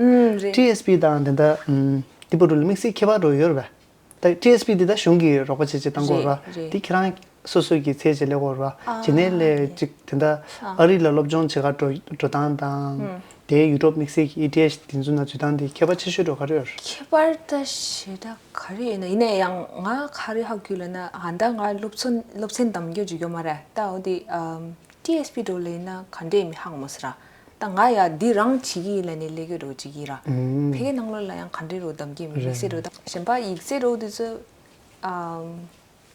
ཊི་ཨེས་པི་དང་དེ་འདྲ་ཏི་པ་རུ་ལ་དམིགས་བསལ་ཁྱད་པར་འགྲོ་ཡོད་རེད་པ། ད་ཊི་ཨེས་པི་འདི་ད་གཞུང་གིས་རོགས་པ་བྱེད་ཅེས་བཏང་གོ་ར་རེད། འདི་ཁྱེད་རང་སོ་སོ་གི་ཚད་ཅིག་སླེབས་གོ་ར་ཨ་བྱེད་ནས་ལས་རེད། ཅིག་དེ་འདྲ་ཨ་ཨ་རི་ལ་སློབ་སྦྱོང་བྱེད་ག་འགྲོ་འགྲོ་སྟངས་དང་ཨུམ། དེའི་ཡུ་རོབ་དམིགས་བསལ་གྱི་ཨི་ཊི་ཨེཆ་དེ་ཚོ་ན་འཛུལ་སྟངས་འདི་ཁྱད་པར་ཆེ་ཤོས་འགྲོ་ག་རེ་ཡོད་རེད། ཁྱད་པར་ད་ཞེ་དྲག་ག་རེ་ཡོད་ན་ཡིན་ན་ཡང་ང་ག་རེ་ཧ་གོ་ལབ་ན་ཨ་ད་ང་སློབ་ཚན་སློབ་ཚན་འདམ་རྒྱུ་བརྗོད་རྒྱུ་མ་རེད་ད་འོ་དེ་ཨམ། ཊི་ཨེས་པི་འགྲོ་ལེ་ན་ག་འདྲས་མི་ཧང་མོ་སི་ར། ད་ང་ཡ་འདི་རང་བྱེད་ཀྱི་ཡིན་ལ་ནི་ལས་ཀྱི་རོ་བྱེད་ཀྱི་ར། ཕ་གི་ནང་ལོགས་ལ་ཡང་ག་འདྲས་རོ་གདམ་གྱི་མི་རེད་ཟེར་རོ་ད་གཞན་པ་ཡིག་ཚད་རོ་དེ་ཚོ་ཨམ་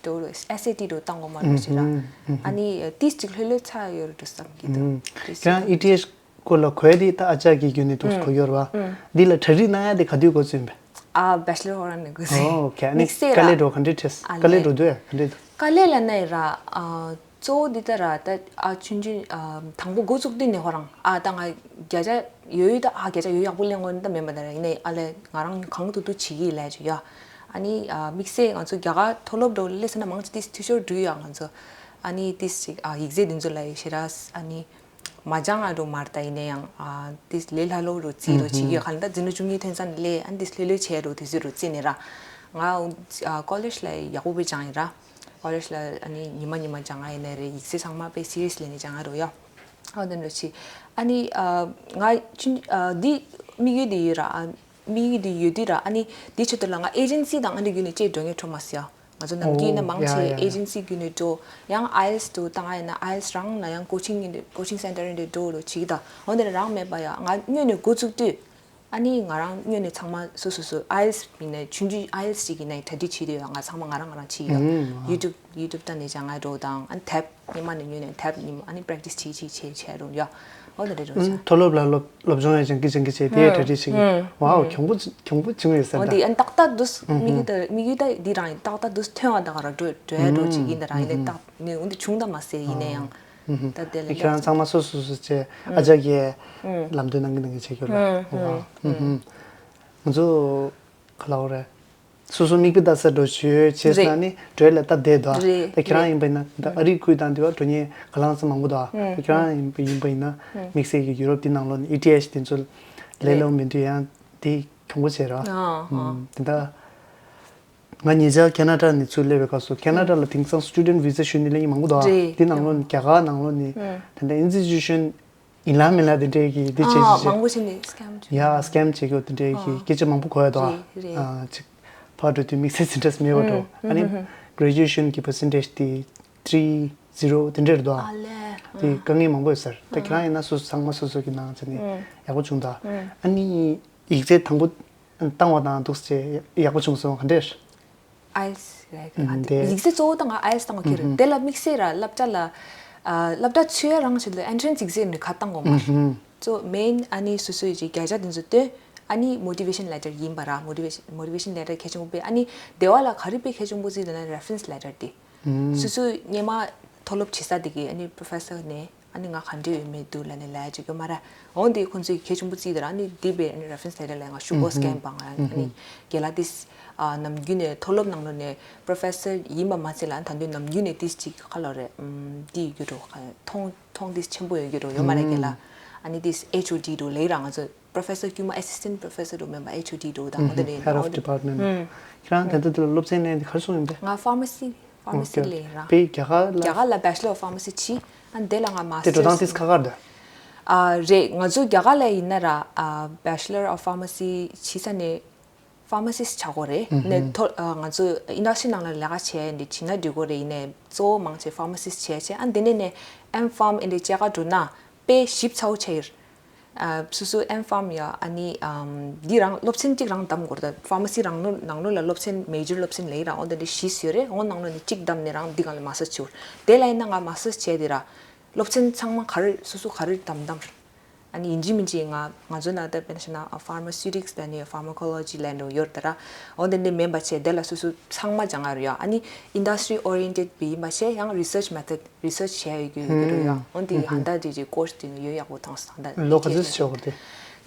འགྲོ་རོ་ཨེ་སི་ཨེ་ཊི་རོ་བཏང་གོ་མ་རོ་ཞེ་ར། ཨ་ནི་ཏིས་ཅིག་ལྷོད་ལྷོད་ཚ་ཡོད་རོ་འགྲོ་བསམ་གྱི་འདུག་ཁྱེད་རང་ཨི་ཊི་ཨེཆ་སྐོར་ལ་གོ་ཡ་དེ་ད་ཨ་ཅག་གི་རྒྱུན་ནས་འདུག་གོ་ཡོད་ར་བ། འདི་ལ་གྲ་སྒྲིག་གནང་ཡ་དེ་ག་དུས་འགོ་ཚུགས་ཡིན་པས། ཨ་བེ་ཆི་ལར་ཧོ་རང་ནས་དགོས་ཟེར། ཨོ་ཁེ་ཨ་ནི་དམིགས་བསལ་དཀའ་ལས་ར་འགྲོ་ག་འདྲས་ཁྲེས་ཨ་དཀའ་ལས་ལས། འགྲོ་འདུག་ཨ་ག་འདྲས་འདུག་དཀའ་ལས་ལ་ནས་ར་ཨ་གཙོ་བོ་འདི་ལྟ་ར་ད་ཨ་ཆུང་ཆུང་ཨ་དང་པོ་འགོ་བཙུགས་དུས་ནས་ཧོ་རང་ཨ་ད་ང་བརྒྱ་ཆ་ཡོད་ཡོད་ད་ཨ་བརྒྱ་ཆ་ཡོད་ཡག་པོ་གླེང་དགོས་ནི་ད་མེད་པ་ད་ར་ཡིན་ནའི་ཨ་ལས་ང་རང་གང་ཐུབ་ཐུབ་བྱེད་ཀྱི་ལས་བྱོས་ཡ། ཨ་ནི་ཨ་དམིགས་བསལ་ང་ཚོ་རྒྱ་གར་མཐོ་སློབ་འགྲོ་སླེབས་ཟེར་ན་མང་ཆེ་ཏིས་འཐུས་ཤོར་འགྲོ་ཡ་ང་ཚོ་ཨ་ནི་ཏིས་ཅིག་ཨ་ཡིག་ཚད་འདི་ཚོ་ལ་ཡི་ཞེ་ར་ཨ་ནི། མ་སྦྱང་ཨ་འགྲོ་མར་ད་ཡིན་ན་ཡང་ཨ་ཏིས་ལས་སླ་ལོ་རུ་རྩིས་རུ་བྱེད་ཀྱི་ཧ་ལ་ད་འཛིན་གྲྭ་བཅུ་གཉིས་ཐོན་ས་ནས་ལས་ཨ་ཏིས་ལྷོད་ལྷོད་བྱས་རུ་དེ་ཚོ་རུ་རྩིས་ནས་ར་ང་ཨ་ཀོ་ལེཇ་ལ་ཡག་པོ་པའི་སྦྱང་ཡིན་ར་ཀོ་ལེཇ་ལ་ཨ་ནི་ཉི་མ་ཉི་མ་སྦྱང་ཨ་ཡིན་ན་རེད་ཡིག་ཚད་ཚང་མ་དཔེ་སི་རི་ཡས་ལས་ནས་སྦྱང་ཨ་རུ་ཡ་ཨ་དེ་འདྲ་བྱེད་ཨ་ནི་ཨ་ང་ཆུན་ཨ་འདི་དམིགས་ཡུལ་དེ་ཡོད་ར་ཨ། དམིགས་ཡུལ་དེ་ཡོད་དུས་ར་ཨ་ནི་དེའི་ཆེད་དུ་ལ་ང་ཨེ་ཇེན་སི་དང་ཨ་འདྲ་བརྒྱུད་ནས་ཅིག་འགྲོ་མཁན་འཕྲོ་མ་སྲིད་ཡ། ང་ཚོ་ནམ་རྒྱུན་ན་མང་ཆེ་ཨེ་ཇེན་སི་བརྒྱུད་ནས་འགྲོ། ཡང་ཨའི་ཨེལ་ཊི་ཨེས་དུ་བཏང་ཡ་ཡིན་ན་ཨའི་ཨེལ་ཊི་ཨེས་རང་ལ་ཡང་ཀོ་ཆིང་ཡིན་ཀོ་ཆིང་སེན་ཊར་ཡིན་འགྲོ་རུ་བྱེད་ཀྱི་ད་འོ་འདི་ལ་རང་མེད་པ་ཡ་ང་སྔོན་ནས་འགོ་བཙུགས་དུས་ཨ་ནི་ང་རང་སྔོན་ནས་ཚང་མ་སོ་སོ་སོ་ཨའི་ཨེལ་ཊི་ཨེས་ཡིན་ན་ཆུང་ཆུང་ཨའི་ཨེལ་ཊི་ཨེས་ཅིག་ཡིན་ན་གྲ་སྒྲིག་བྱེད་དུས་ཡ་ང་ཚང་མ་ང་རང་ང་རང་བྱེད་ཀྱི་ཡ་ཡུ་ཊུབ་ཡུ་ཊུབ་ལྟ་ནས་སྦྱང་ཡ་འགྲོ་དང་ཨ་ནི་དེབ། ཉི་མ་ནས་ཉོས་ནས་དེབ་ཉི་མ་ཨ་ནི་པེ་རེག་ཊི་སི་བྱེད་བྱེད་བྱེད་བྱེད་རུང་ཡ། འོ་ད་རེད་རུང་ཨུམ་ཆ། མཐོ་སློབ་ལ་སློབ་སློབ་སྦྱོང་ཡང་སྦྱང་གི་སྦྱང་གི་བྱས་དེ་ཨུམ་གྲ་སྒྲིག་བྱེད་ཀྱི། ཨུམ་ཝའོ་ཨུམ་གྱོང་པོ་གྱོང་པོ་བྱུང་ཡོད་ཟེར་འོ་ད། དེ་ཨ་ནི་ཏག་ཏག་འདུག་ཨུམ་དམིགས་ཡུལ་ད་དམིགས་ཡུལ་ད་འདི་རང་ཡིན་ཏག་ཏག་འདུག་ཐོན་བ་ད་ག་ར་འགྲོ་འགྲོ་ཡ་འགྲོ་བྱེད་ཀྱི་ཡིན་ད་རང་ཡིན་ལས་ཏག་ནི་འོ་འདི་བྱུང་ད་མ་ཟད་ཡིན་ན་ཡང་ད་དེ་ལས་ཁྱེད་རང་ཚང་མ་སོ་སོ་སོ་བྱས་ཨ་ཅག་གིས་ལམ་སྟོན་གནང་གི་གནང་གི་བྱེད་རྒྱུ་ལ་ཝའོ་ཨུམ་ཧུམ་ཧུམ་ང་ཚོ། ག་ལ་འོ་རེད། སོ་སོ་མིག་དཔེ་ལྟ་ས་འགྲོ་བྱོས་བྱས་ཟེར་ན་ནི་འགྲོས་ལ་ལྟ་བསྡད་དོ། རེད། ད་ཁྱེད་རང་ཡིན་པ་ཡིན་ན་ད་ཨ་རིའི་ཁུལ་དང་དེ་བ་འགྲོ་མཁན་ག་ལང་ས་མང་པོ་འདུག་ཨ་ཁྱེད་རང་ཡིན་པ་ཡིན་པ་ཡིན་ན་དམིགས་བསལ་གྱི་ཡུ་རོབ་དེ་ནང་ལོགས་ནས་ཨི་ཊི་ཨེཆ་དེ་ཚོ་ལས་སླ་པོ་མི་འདུག་ཡང་དེ་གྱོང་པོ་བྱས་ར། དེ་འདྲ་ང་ཉེ་ཆར་ཁེ་ན་ཌ་ནས་ཚུར་སླེབས་པའི་སྐབས་སུ་ཁེ་ན་ཌ་ལ་དེང་སང་སི་ཊུ་ཌེན་ཊི་ཝི་ཟ་ཞུ་ནི་སླེབས་མཁན་མང་པོ་འདུག་ཨ་དེ་ནང་ལོགས་ནས་རྒྱ་གར་ནང་ལོགས་ནས་དེ་འདྲ་ཨིན་སི་ཊི་ཊུ་ཤན་ཡིན་ལ་མིན་ལ་དེ་འདྲའི་གི་འདི་བྱེད་ཨ་ཀྱི་མང་པོ་ཞིག་ནི་སི་ཀེམ་བྱེད། ཡ་སི་ཀེམ་བྱེད་ཀྱོག་དེ་འདྲའི་གི་ཨ་སྐད་ཆ་མང་པོ་གོ་ཡ་འདུག་ཨ། རེད་རེད། ཨ་ཅིག་ཕར་འགྲོ་དུས་དམིགས་བསལ་ཟིན་བྲིས་མེད་པ་འགྲོ། ཨ་ནི་ཨུམ་ཨུམ་གྷ་རེ་ཇུ་ཨེ་ཤན་གྱི་པར་སེན་ཊེཇ་དེ་ཐི་རི་ཛི་རོ་དེ་འདྲ་རེད་འདུག་ཨ། ཨ་ལས། དེ་དཀའ་ངལ་མང་པོ་ཡོད་ས་རེད། ད་ཁྱེད་རང་ཡིན་ན་སོ་སོ་ཚང་མ་སོ་སོ་གི་ནང་བྱས་ནས་ཨུམ་ཡག་པོ་བྱུང་ད། ཨུམ་ཨ་ནི་ཡིག་ཚད་དང་པོ་བཏང་བ་དང་འདུག་སེ་ཡག་པོ་བྱུང་སོང་ག་འདྲས། ཨའི་ཨེལ་ཊི་ཨེས་རེད། ཨ་ཨ་འདི་འདི་ཡིག་ཚད་གཙོ་བོ་ད་ང་ཨའི་ཨེལ་ཊི་ཨེས་བཏང་བ་ཁེལ་རེད། དེ་ལ་དམིགས་བསལ་ར་སློབ་གྲྭ་ལ་ཨ་སློབ་གྲྭ་ཚུད་ཡ་རང་བྱེད་ལ་ཨེན་ཊི་རན་སི་ཡིག་ཚད་ནི་ཁ་བཏང་དགོས་མ་རེད། གཙོ་མེན་ཨ་ནི་སོ་སོའི་ཅིག་བརྒྱ་ཆ་དེ་ཚོ་བཏོན་ཨ་ནི་མོ་ཊི་ཝེ་ཤན་ལེ་ཊར་ཡིན་པ་ར། མོ་ཊི་ཝེ་ཤན་མོ་ཊི་ཝེ་ཤན་ལེ་ཊར་གལ་ཆེན་པོ་དཔེ་ཨ་ནི་དེ་བ་ལ་ག་རེ་དཔེ་གལ་ཆེན་པོ་བརྩི་འདུག་ན་རེ་ཕ་རེན་སི་ལེ་ཊར་དེ། སོ་སོའི་སྔོན་མ་མཐོ་སློབ་བྱེད་ས་དེ་གི་ཨ་ནི་པོ་རོ་ཕེ་སར་ནས། ཨ་ནི་ང་ག་འདྲ་ཡོད་མེད་འདུག་ལབ་ནས་ལབ་ཡ་ཅིག་ཡོད་མ་རེད། འོ་འདི་ཁོང་ཚོས་གལ་ཆེན་པོ་བརྩིས་དེ་ར་ཨ་ནི་འདི་བས་ཨ་ནི་རེ་ཕ་རེན་སི་ལེ་ཊར་ལ་ང་ཤུ་གོ་སི་ཀེམ་པ་ང་ཨ་ནི་རྒན་ལགས་དེ་ནམ་རྒྱུན་ནས་མཐོ་སློབ་ནང་ལོགས་ནས་པོ་རོ་ཕེ་སར་ཡིན་པ་མ་ཚད་ལ་ད་དུང་ནམ་རྒྱུན་ནས་དེ་ཅིག་ག་ལབ་རེད། འདི་ཡོད་རྒྱུ་འགྲོ་མཐོང་མཐོང་དེ་ཆེན་པོ་ཡོད་རྒྱུ་འགྲོ་ཡོད་མ་རེད། རྒན་ལགས་ཨ་ནི་དེ་ཨེཆ་ཨོ་ཌི་འགྲོ་ལབ་ར་ང་ཚོ་པོ་རོ་ཕེ་སར་དཀྱུས་མ་ཨེ་སི་སི་ཊེན་པོ་རོ་ཕེ་སར་འགྲོ་མེད་པ་ཨེཆ་ཨོ་ཌི་འགྲོ་དང་འོ་དེ་རེད། ཁྱེད་རང་དེ་འདྲ་ལ་སློབ་ཚན་ལེན་དེ་ག་རེ་སོང་ཡིན་པས། ང་ཕར་མ་སི། ཕར་མ་སི་ལེན་ར། དཔེ་རྒྱ་གར་ལ། རྒྱ་གར་ལ་Bachelor of Pharmacy བྱས། ཨ་འདི་ལ་ང་Masters དེ་འགྲོ་སྟངས་དེ་ག་གར་འདུག་ཨ་རེད། ང་ཚོ་རྒྱ་གར་ལ་ཡིན་ན་ར་ཨ་Bachelor of Pharmacy བྱས་ས་ནས་ ཕར་མ་སིསི་བྱ་དགོས་རེད། ནས་ཐོ་ཨ་ང་ཚོ་ཨིན་ཌ་སི་ཊི་རི་ནང་ལ་ལས་ཀ་བྱས་འདི་བྱིན་ན་འགྲིག་གོ་རེད། ཡིན་ནས་གཙོ་བོ་མང་ཆེ་ཕར་མ་སིསི་བྱས་བྱས་ཨ་འདི་ནས་ནས་ཨེམ་ཕརམ་ཨེ་འདྲ་བྱེད་ག་འགྲོ་ན་དཔེ་ཞིབ་ཚ་བོ་བྱས་ཡོད། ཨ་སོ་སོ་ཨེམ་ཕརམ་ཡ་ཨ་ནི་ཨམ་འདི་རང་སློབ་ཚན་གཅིག་རང་བདམས་དགོས་རེད། ད་ཕར་མ་སི་རང་ནོ་ནང་ལོགས་ལ་སློབ་ཚན་མེ་ཇར་སློབ་ཚན་ལས་རང་འོ་འདི་འདྲ་བཞི་ཡོད་རེད། འོ་ནང་ལོགས་ནས་གཅིག་བདམས་ནས་རང་འདི་སྒང་ལ་མ་སི་སི་བྱེད་དགོས་རེད། དེ་ལ་ཡིན་ན་ང་མ་སི་སི་བྱས་དེ་ར་སློབ་ཚན་ཚང་མ་ག་རེ་སོ་སོ་ག་རེ་བདམས་བདམས་རེད། ཨ་ནི་ཡིན་གཅིག་མིན་གཅིག་ང་ང་ཚོ་ན་ད་དཔེར་ན་བཤད་ན་ཕར་མ་སིའུ་ཊིག་སི་ལ་ནི་ཕར་མ་ཀོ་ལོ་ཇི་ལབ་འགྲོ་ཡོད་དེ་ར། འོ་དེ་འདྲ་མིན་པ་བྱས་དེ་ལ་སོ་སོ་ཚང་མ་སྦྱང་ཡ་རེད་ཡ། ཨ་ནི་ཨིན་ཌ་སི་ཊི་རི་ཨོ་རི་ཡེན་ཊེཌ་པ་ཡིན་པ་བྱས་ཡང་རི་སར་ཆི་མེ་ཐོཌ་རི་སར་ཆི་བྱས་ཡོད་རྒྱུ་ཡོད་རེད་ཡ། འོ་འདི་ཧན་ད་དེ་ཅིག་ཀོར་སི་དེ་ཡོད་ཡག་པོ་མཐོང་སོང་ད། ལོ་ག་ཚོད་ཞོག་དེ།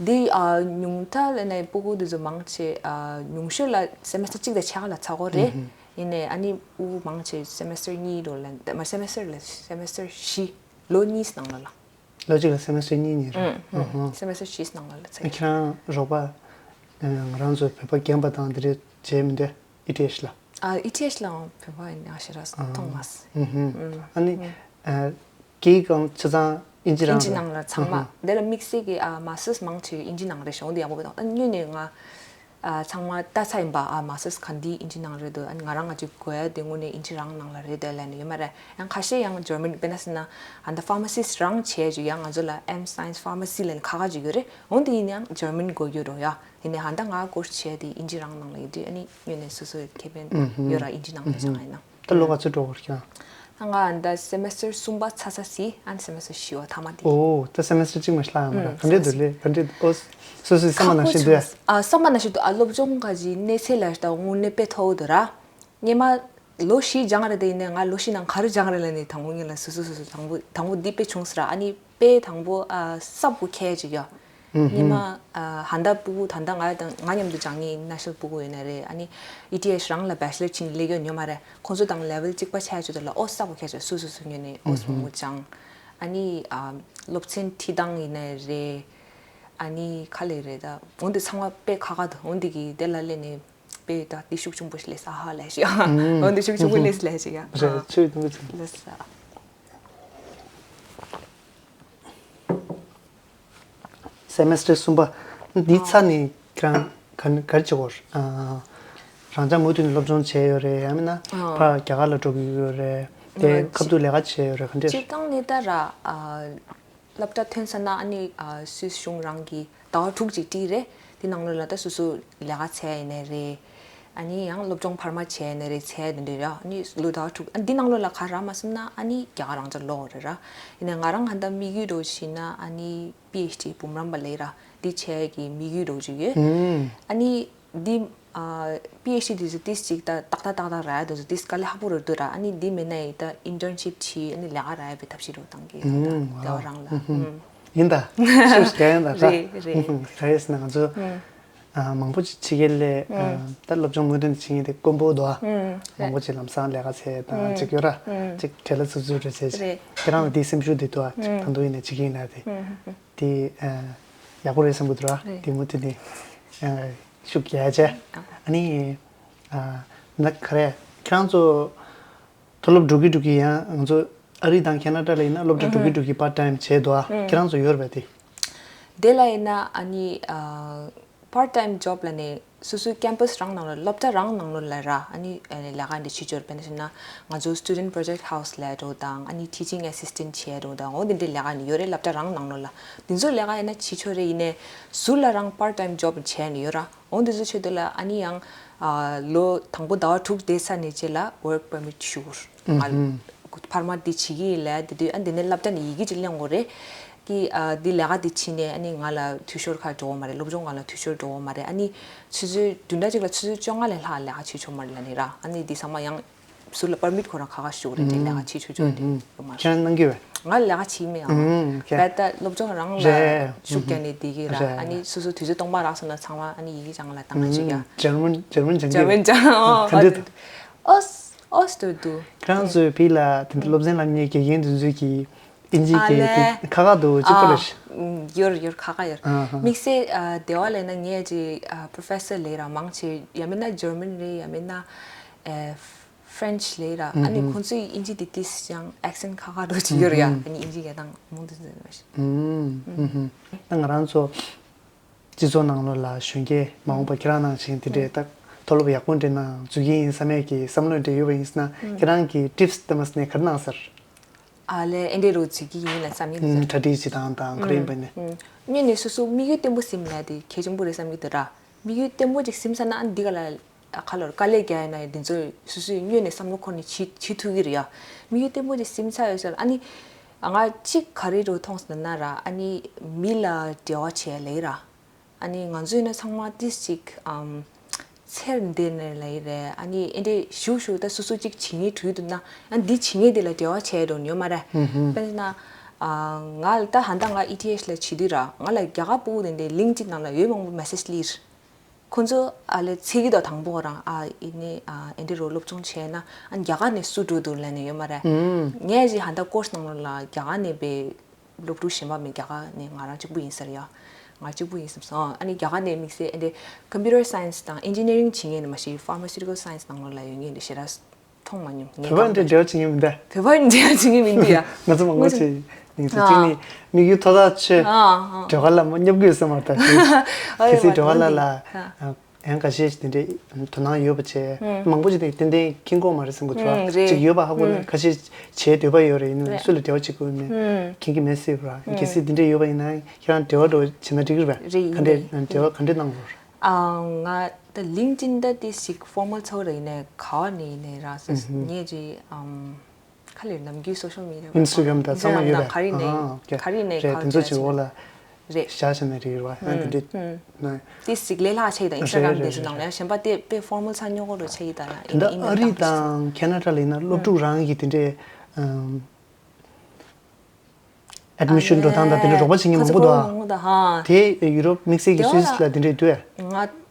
འདི་ཨ་ཉུང་མཐའ་ལ་ནས་སྤུ་གུ་དེ་ཚོ་མང་ཆེ་ཨ་ཉུང་ཤོས་ལ་སེ་མེ་སི་ཊར་གཅིག་དང་ཕྱེད་ཀ་ལ་ཚར་གོ་རེད། ཡིན་ནས་ཨ་ནི་སྤུ་གུ་མང་ཆེ་སེ་མེ་སི་ཊར་གཉིས་འགྲོ་ལ་མ་སེ་མེ་སི་ཊར་ལ་སེ་མེ་སི་ཊར་བཞི་ལོ་གཉིས་ནང་ལ་ལ། ལོ་གཅིག་ལ་སེ་མེ་སི་ཊར་གཉིས་གཉིས་རེད། ཨུ་ཧུ། སེ་མེ་སི་ཊར་བཞིའི་ནང་ལ་ལ་ཚར། ཁྱེད་རང་རོགས་པ་ང་རང་ཚོའི་བོད་པ་རྒན་པ་དང་འདི་འདྲ་བྱས་མི་འདུག་ཨི་ཐི་ཨེཆ་ལ། ཨ་ཨི་ཐི་ཨེཆ་ལའང་བོད་པ་ཡིན་ཡག་ཞེ་དྲག་མཐོང་མ་སོང་། ཨུ་ཧུ། ཨ་ནི་སྐད་ཡིག་གང་ཆ་ཚང་ཨིན་ཇི་རང་ཨིན་ཇི་རེད། ནང་ལ་ཚང་མ། ཨུ་ཧུ། དེ་ལ་དམིགས་བསལ་གྱི་ཨ་མ་སི་ཊར་མང་ཆེ་ཨིན་ཇི་ནང་རེད་ཤག་འོ་འདི་ཡག་པོ་དང་ཨ་དངོས་གནས་ང་ཨ་ཚང་མ་ལྟ་ཚར་ཡིན་པ། ཨ་མ་སི་ཊར་ག་འདི་ཨིན་ཇི་ནང་རེད་འདུག་ཨ་ནི་ང་རང་ང་ཅིག་དགོས་ཡ་དེ་དངོས་གནས་ཨིན་ཇི་རང་ནང་ལ་རེད་དེ་ལབ་ནས་ཡོད་མ་རེད། ཡང་ཁ་ཤས་ཡང་ཇར་མན་དཔེར་ན་ཟེར་ན་ཨ་ད་ཕར་མ་སིསི་རང་བྱས་ཅིག་ཡང་ང་ཚོ་ལ་ཨེམ་སའེན་སི་ཕར་མ་སི་ལབ་ནས་ཁག་ཁག་ཅིག་ཡོད་རེད། འོ་འདི་ཡིན་ཡང་ཇར་མན་དགོས་ཀྱི་རེད་ཡ། དེ་ནས་ཨ་ད་ང་ཀོར་སི་བྱས་དེ་ཨིན་ཇི་རང་ནང་ལ་ཡོད་དུས་ཨ་ནི་དངོས་གནས་སོ་སོའི་ཁེ་ཕན་ཨུ་ཧུ། ཡོད་ར་ཨིན་ཇི་ནང་ལ་སྦྱང་ཡིན་ན། ད་ལོ་ག་ཚོད་འགྲོ་གི་ཡོད་ཀྱང་། ད་ང་ད་སེ་མེ་སི་ཊར་གསུམ་པ་ཚར་ཚར་སི་ཨ་ནི་སེ་མེ་སི་ཊར་བཞི་བ་མཐའ་མ་དེ། ཨོ་ད་སེ་མེ་སི་ཊར་གཅིག་མ་ཤི་ལ་ཡང་མ་ར་ཨུ་ག་འདྲས་འདུག་ལེ་ག་འདྲས་འདུག་ཨོ་སོ་སོའི་བསམ་པ་ནང་བཞིན་འདུག་ཨ། ཨ་བསམ་པ་ནང་བཞིན་འདུག་ཨ་སློབ་སྦྱོང་ག་ཅིག་གནས་ཚད་ལ་ད་དངོས་གནས་དཔེ་མཐོ་བོ་འདུག་ར། སྔོན་མ་ལོ་བཞི་སྦྱངས་རེད་དེ་ཡིན་ནའི་ང་ལོ་བཞི་ནང་ག་རེ་སྦྱངས་རེད་ལབ་ནས་དང་པོ་ངེད་ལ་སོ་སོ་སོ་སོ་དང་པོ་དང་པོ་འདི་དཔེ་བྱུང་ཟེར་ཨ་ནི་དཔེ་དང་པོ་ཨ་སྲབ་པོ་ཁྱེར་ཅིག་ཡ། ཨུ་སྔོན་མ་ཧུ། ཨ་ཧན་ད་སྤུ་གུ་ད་ལྟ་ང་དང་ང་མཉམ་དུ་སྦྱང་མཁན་ན་ཤ་སྤུ་གུ་ཡོད་ན་རེད། ཨ་ནི་ཨི་ཐི་ཨེཆ་རང་ལ་བེ་ཆི་ལར་བྱིན་ལེགས་ཡོད་ཉོ་མ་རེད། ཁོང་ཚོ་དང་ལེ་ཝལ་གཅིག་པ་ཆགས་ཆོད་དུ་ལ་ཨོ་སྲབ་པོ་ཁྱེར་ཆོད་སོ་སོ་སོ་ཉོས་ནས་ཨོ་ཨུ་སྤུ་ཧུ། གུ་སྦྱངས། ཨ་ནི་ཨ་སློབ་ཚན་ཁྲིད་སྟངས་ཡིན་ན་རེད། ཨ་ནི་ག་ལེ་རེད་ད་འོན་ཏེ་ཚང་མ་དཔེ་ཁག་ཁག་འདུག་འོན་ཏེ་གི་དེ་ལ་སླེབས་ནས། དཔེ་ད་དེ་ཤུགས་ཆེན་པོ་ཞིག་ལས་ས་ཧ་ལས་ཞིག་ཨ་འོན་ཏེ་ཤུགས་ཆེན་པོ་ལས་ལས་ཞིག་ཨ་རེད། ཆོས་དུང་གི་ཚིག་ལས་ས། སེ་མེ་སི་ཊར་གསུམ་པ་འདི་ཚར་ནས་ཁྱེད་རང་ག་ག་རེ་བྱེད་དགོས་རེད། ཨ་རང་ཅག་མུ་མཐུད་ནས་སློབ་སྦྱོང་བྱས་ཡོད་རེད། ཡང་མིན་ན་ཨ་ཕར་རྒྱ་གར་ལ་འགྲོ་གི་ཡོད་རེད། དེ་ང་ཁ་ཐུག་ལས་ཀ་བྱས་ཡོད་རེད་ག་འདྲས། སྤྱིར་བཏང་ནས་ད་ར་ཨ། སློབ་གྲྭ་ཐོན་ཚར་ན་ཨ་ནི་ཨ་སུད་གཞུང་རང་གི་ཟླ་བ་དྲུག་ཅིག་བྲིས་རེད། དེ་ནང་ལོགས་ལ་ད་སོ་སོ་ལས་ཀ་བྱས་ཡིན་ནའི་རེད། ཨ་ནི་ཡང་སློབ་སྦྱོང་འཕར་མ་བྱས་ཡིན་ནའི་རེད་བྱས་དེ་འདྲ་རེད། ཨ་ནི་ལོ་ཟླ་བ་དྲུག་ཨ་འདི་ནང་ལོགས་ལ་ག་རག་མ་སོང་ན་ཨ་ནི་རྒྱ་གར་རང་ཅག་ལོག་རེད་ར། ཡིན་ནའི་ང་རང་ཧ་ད་དམིགས་ཡུལ་འདྲ་བོ་བྱས་ན་ཨ་ནི་པི་ཨེཆ་ཌི་འབུམ་རམས་པ་ལས་ར་འདི་བྱས་ཀྱི་དམིགས་ཡུལ་འདྲ་བོ་ཅིག་ཡོད། ཨ་ནི། འདི་ཨ་པི་ཨེཆ་ཌི་དེ་ཚོ་ཏིས་ཅིག་ད་ཏག་ཏག་ཏག་ཏག་རག་ཡ་དེ་ཚོ་ཏིས་དཀའ་ལས་ཁག་པོ་རེད་འདུག་ར། ཨ་ནི་འདི་མེད་ན་ཡི་ད་ཨིན་ཊརན་ཤིབ་བྱས་ཨ་ནི་ལས་ཀ་རག་ཡ་བའི་ཐབས་ཤེས་རོ་བཏང་གི་ད་ཨུམ་ལྟེ་བ་རང་ལ་ཨུམ། ཨུམ། ཡིན་ད་ཤུགས་རྒྱག་ཡིན་ད་ད་རེད་རེད། ཨུམ། ག་རེ་ཟེར་ན་ང་ཚོ་ཨུམ། ཨ་མང་པོ་ཅིག་བྱེད་ཀྱི་ལས་ཨུམ། ཨ་ད་སློབ་སྦྱོང་མུ་མཐུད་ནས་བྱེད་མཁན་དེ་དཀོན་པོ་འདུག་ཨ། ཨུམ། མང་པོ་ཅིག་ལམ་སང་ལས་ཀ་བྱས་དང་ཨུམ། ཅིག་ཡོད་ར་ཨུམ། ཅིག་བྲེལ་ལ་འཚུབ་འཚུབ་རེ་བྱས་ཅིག་རེད། ཁྱེད་རང་ལ་དེའི་སེམས་ཤུགས་དེ་འདུག་ཨ་ཅིག་ཨུམ། ད་དུང་ཡིན་ནས་བྱེད་ཀྱི་ཡིན་ན་དེ། ཨུམ། དེ་ཨ་ཡག་པོ་རེད་བསམ་གྱི་འདུག་ར། རེད། དེ་མུ་མཐུད་ནས་ཨ་ཤུགས་རྒྱག་བྱས། ཨ་ནི་ཨ་ན་ག་རེ་ཁྱེད་རང་ཚོ་མཐོ་སློབ་འགྲོ་གི་འགྲོ་གི་ཡང་ང་ཚོ་ཨ་རི་དང་ཁེ་ན་ཌ་ལ་ཡིན་ན་སློབ་གྲྭ་འགྲོ་གི་ཨུ་ཧུ། འགྲོ་གི་པར་ཊ་ཊའིམ་བྱས་འདུག་ཨ། ཨུ། ཁྱེད་རང་ཚོ་ཡོད་རེད་པས་དེ། དེ་ལ་ཡིན་ན་ཨ་ནི་ཨ་པར་ཊ་ཊའིམ་ཇོབ་ལ་ནི་སོ་སོའི་ཀེམ་པས་རང་ནང་ལ་སློབ་གྲྭ་རང་ནང་ལོགས་ལ་ར་ཨ་ནི་ཨ་ནི་ལས་ཀ་འདི་བྱེད་ཆོག་རེད། དཔེར་ན་ཟེར་ན་ང་ཚོ་Student Project House་ལས་འགྲོ་དང་ཨ་ནི་Teaching Assistant་བྱས་འགྲོ་དང་འོ་འདི་འདྲའི་ལས་ཀ་ནི་ཡོད་རེད། སློབ་གྲྭ་རང་ནང་ལོགས་ལ་འདི་ཚོ་ལས་ཀ་ཡིན་ན་བྱེད་ཆོག་རེད། ཡིན་ནའི་ཟུར་ལ་རང་པར་ཊ་ཊའིམ་ཇོབ་བྱས་ནི་ཡོད་ར། འོ་འདི་ཚོ་ཆེད་དུ་ལ་ཨ་ནི་ཡང་ཨ་ལོ་དང་པོ་ཟླ་བ་དྲུག་བསྡད་ཚར་ནས་རྗེས་ལ་work permit་ཞུ་དགོས་རེད། ཨུ་ཧུ། ང་འཕར་མ་འདི་བྱེད་ཀྱི་ཡིན་ལབ་དེ་དུས་ཨ་འདི་ནས་སློབ་གྲྭ་ནས་ཡི་གེ་ཅིག་ལེན་དགོས་རེད། ཀྱི་ཨ་འདི་ལས་ཀ་འདི་བྱས་ནས་ཨ་ནི་ང་ལ་འཐུས་ཤོར་ཁ་འགྲོ་བ་མ་རེད། སློབ་སྦྱོང་སྒང་ལ་འཐུས་ཤོར་འགྲོ་བ་མ་རེད། ཨ་ནི་ཆུ་ཚོད་བདུན་ཕྲག་གཅིག་ལ་ཆུ་ཚོད་བཅོ་ལྔ་ལས་ལྷག་ལས་ཀ་བྱེད་ཆོག་མ་རེད་ལབ་ནི་ར། ཨ་ནི་འདི་ཚང་མ་ཡང་ཟུར་ལ་པར་མིཊ་ཁོ་རང་ཁ་ཁ་ཞུ་རེད། དེ་ལས་ཀ་བྱེད་ཆོག་ཆོག་རེད་ཡོད་མ་རེད། ཁྱེད་རང་གནང་གི་ཡོད། ང་ལས་ཀ་བྱེད་མེད་ཨང་། ཨུམ། ཁྱེད་རང་ད་སློབ་སྦྱོང་རང་ལ་རེད། ཤུགས་རྒྱག་ནས་བསྡད་ཀྱི་ར། རེད། ཨ་ནི་སོ་སོ་དུས་ཚོད་སྟོང་པ་རག་སོང་ན་ཚང་མ་ཨ་ནི་ཡི་གེ་སྦྱང་ལ་བཏང་ན་ཅིག་ཡ། འཇར་མན་འཇར་མན་སྦྱང་གི་ཡོད། འཇར་མན་སྦྱང་ཨང་། ག་འདྲ་འདུག་ཨོས་ཨོས་དུ་དུ། ཁྱེད་རང་ཚོའི་བི་ལ་དེ་འདྲ་སློབ་ཚན་ལ་ཉེ་དགེ་རྒན་དེ་ཚོས་ཀྱི་ཨིན་ཇི་སྐད་དེ་ཁ་ཁ་འདུག་གཅིག་པོ་ལ་ཤི། ཡོར་ཡོར་ཁ་ཁ་ཡོར། ཨ་ཧ། དམིགས་བསལ་ཨ་དེ་བ་ལས་ན་ངས་ཅིག་ཨ་པྲོ་ཕེ་སར་ལས་ར་མང་ཆེ་ཡ་མིན་ན་འཇར་མན་རེད། ཡ་མིན་ན་ཨེ་ཧྥ་རན་ཆི་ལས་ར། ཨ་ནི་ཁོང་ཚོའི་ཨིན་ཇི་དེ་ཏིས་ཡང་ཨེག་སེན་ཁ་ཁ་འདུག་ཅིག་ཡོར་ཡ། ཨ་ནི་ཨིན་ཇི་ག་དང་མོ་དེ་ཚོ་མ་ཤི། ཨ་ང་རང་ཚོ། སྤྱི་ཚོགས་ནང་ལོགས་ལ་གཞོན་སྐྱེས་མ་འོངས་པ་ཁྱེད་རང་ནང་བཞིན་དེ་འདྲའི་ད་མཐོ་སློབ་ཡག་པོ་འདྲ་ནང་འཛུལ་གྱི་ཡིན་བསམ་ཡས་ཀྱི་བསམ་བློ་འདྲ་ཡོད་པ་ཡིན་ཟེར་ན་ཁྱེད་རང་གིས་ཊིབ་སི་བསྟན་པ་ཟེར་ནས་ག་རེ་གནང་ཟེར། ཨ་ལས་ཨེ་འདྲའི་རུ་འཛུལ་གྱི་ཡིན་ལ་བསམ་ཡས་ཀྱི་ཟེར། གྲ་སྒྲིག་བྱེད་སྟངས་དང་ག་རེ་ཡིན་པ་ནས། སྔོན་ནས་སོ་སོ་དམིགས་ཡུལ་བརྟན་པོ་ཟིན་ལ་དེ་གལ་ཆེན་པོ་རེད་བསམ་གྱི་འདུག་ར། དམིགས་ཡུལ་བརྟན་པོ་ཅིག་ཟིན་ཚར་ན་ཨ་འདི་ག་ལ་ཨ་ཁ་ལོར་དཀའ་ལས་རྒྱག་ཡོད་ན་ཡང་དེ་ཚོ་སོ་སོའི་སྔོན་ནས་བསམ་བློ་འཁོར་ནས་བྱེད་བྱེད་ཐུབ་ཀྱི་རེད་ཡ། དམིགས་ཡུལ་བརྟན་པོ་ཅིག་ཟིན་ཚར་ཡོད་ཟེར་ཨ་ནི། ང་གཅིག་ག་རེ་རུ་མཐོང་སོང་ན་ར་ཨ་ནི་མི་ལ་འབྲེལ་བ་བྱས་ལེ་ར། ཨ་ནི་ང་ཚོ་ཡིན་ན་ཚང་མ་ཏིས་ཅིག་ཨམ། ཚེར་འདི་ནས་ལེ་རེད་ཨ་ནི་ཨེ་འདྲས་ཞུ་ཞུ་ད་སོ་སོ་གཅིག་བྱེད་ངེས་གྲུས་འདུག་ན་ཨ་འདི་བྱེད་ངེས་དེ་ལ་འབྲེལ་བ་བྱས་འགྲོ་ཡོད་མ་རེད། དཔེར་ན། ང་ལ་ད་ཧ་ད་ང་ཨི་ཐི་ཨེཆ་ལ་བྱེད་དུས་ར་ང་ལ་རྒྱ་གར་སྤུ་གུ་དེ་འདྲའི་ལིང་ཅིག་ནང་ལ་ཡོད་མང་པོ་མེ་སེ་ཇི་སླེབས། ཁོ་ཚོ་ཨ་ལས་ཚེ་གི་དོ་དང་པོ་རང་ཨ་ཨི་ནི་ཨ་ཨེ་འདྲི་རོ་སློབ་སྦྱོང་བྱས་ན་ཨ་རྒྱ་གར་ནས་སུ་འགྲོ་འདུག་ལབ་ནས་ཡོད་མ་རེད། ངས་ཅི་ཧ་ད་ཀོར་སི་ནང་ལོགས་ལ་རྒྱ་གར་ནས་པའི་སློབ་ཕྲུག་གཞན་པ་མེད་རྒྱ་གར་ནས་ང་རང་གཅིག་པུ་ཡིན་ཟེར་ཡ། ང་གཅིག་པུ་ཡིན་བསམ་སོང་ཨ་ནི་རྒྱ་གར་ནས་དམིགས་བསལ་ཨེ་འདྲི་ཀམ་པུ་ཊར་སའེན་སི་དང་ཨིན་ཇི་ནི་ཡ་རིང་བྱེད་མཁན་ནི་མ་གཞི་ཕར་མ་སུ་ཊི་ཀལ་སའེན་སི་ནང་ལོགས་ལ་ཡོད་མཁན་འདི་ཞེ་དྲག་མཐོང་མ་མྱོང་། ངས་བོད་པ་འདྲ་འབྲེལ་བ་བྱེད་མཁན་མི་འདུག་བོད་པ་འདྲ་བྱེད་མཁན་མི་འདུག་ཡ། ང་ཚོ་མང་པོ་ཅིག་ཡིན་ཚེ་གཅིག་ནི་དམིགས་ཡུལ་མཐོ་ཐག་ཆོད། ཨ་ཨ། སྒྲོལ་དཀར་ལ་མ་སྙབ་དགོས་བསམ་པར་ད་གལ་སྲིད་སྒྲོལ་དཀར་ལ་ལ་ཡང་འགའ་ཤས་ཤིག་དེ་འདྲའི་དོ་སྣང་ཡོད་པ་བྱས་མང་པོ་ཅིག་དེ་ཏན་ཏན་མཁྱེན་གོ་མ་རེད་བསམ་གི་འདུག་ཨ་ཅིག་ཡོད་པ་ཧ་གོ་ན་ཁ་ཤས་བྱས་འདོད་པ་ཡོད་རེད་ཡིན་ནའི་སུ་ལ་འབྲེལ་བ་བྱེད་དགོས་མེད་མཁྱེན་གི་མེད་སྲིད་པ་གལ་སྲིད་དེ་འདྲ་ཡོད་པ་ཡིན་ན་ཁྱེད་རང་འབྲེལ་བ་འགྲོ་བྱེད་ན་འགྲིག་གི་རེད་པས་ག་འདྲས་འབྲེལ་བ་ག་འདྲས་གནང་དགོས། ཨ་ང་ད་ལིང་ཀིན་ད་དེ་ཞིག་ཕོར་མལ་ཚོགས་རེ་ཡིན་ནའི་ག་བ་ནས་ཡིན་ནའི་ར་སོ་ངས་ཀྱི་ཨམ་ཁ་ལེར་ནམ་རྒྱུན་སོ་ཤལ་མི་ཌི་ཡ་ཨིན་སི་ཊ་གྷི་རམ་དང་ཚང་མ་ཡོད་པས་ག་རེ་ནས་ག་རེ་ནས་རེད་ག་དེ་ཚོ་ཅིག་འོག་ལ་རེད་བཞག་བྱས་ནས་རེད་ར་ཡང་དེ་འདྲས་ན་དེ་ཞིག་ལས་ལྷག་ཆེ་དང་ཨིན་སི་ཊ་གྷི་རམ་དེ་ཚོ་ནང་ལ་ཡང་གཞན་པ་དེ་དཔེ་ཕོར་མལ་ཚ་ཉོ་གོ་རོ་ཆེ་ཡི་དང་ཡང་ཨིན་ཨ་རི་དང་ཁེ་ན་ཌ་ལ་ཡིན་ན་སློབ་ཕྲུག་རང་གི་དེ་འདྲས་ཨམ། ཨེ་ཌི་མི་ཤན་འགྲོ་སྟངས་དང་དེ་འདྲ་རོགས་པ་བྱེད་མཁན་མང་པོ་འདུག་ཨ། དེ་ཡུ་རོབ་དམིགས་བསལ་གྱི་སུད་སི་ལ་དེ་འདྲས་འདུག་ཨ། ང་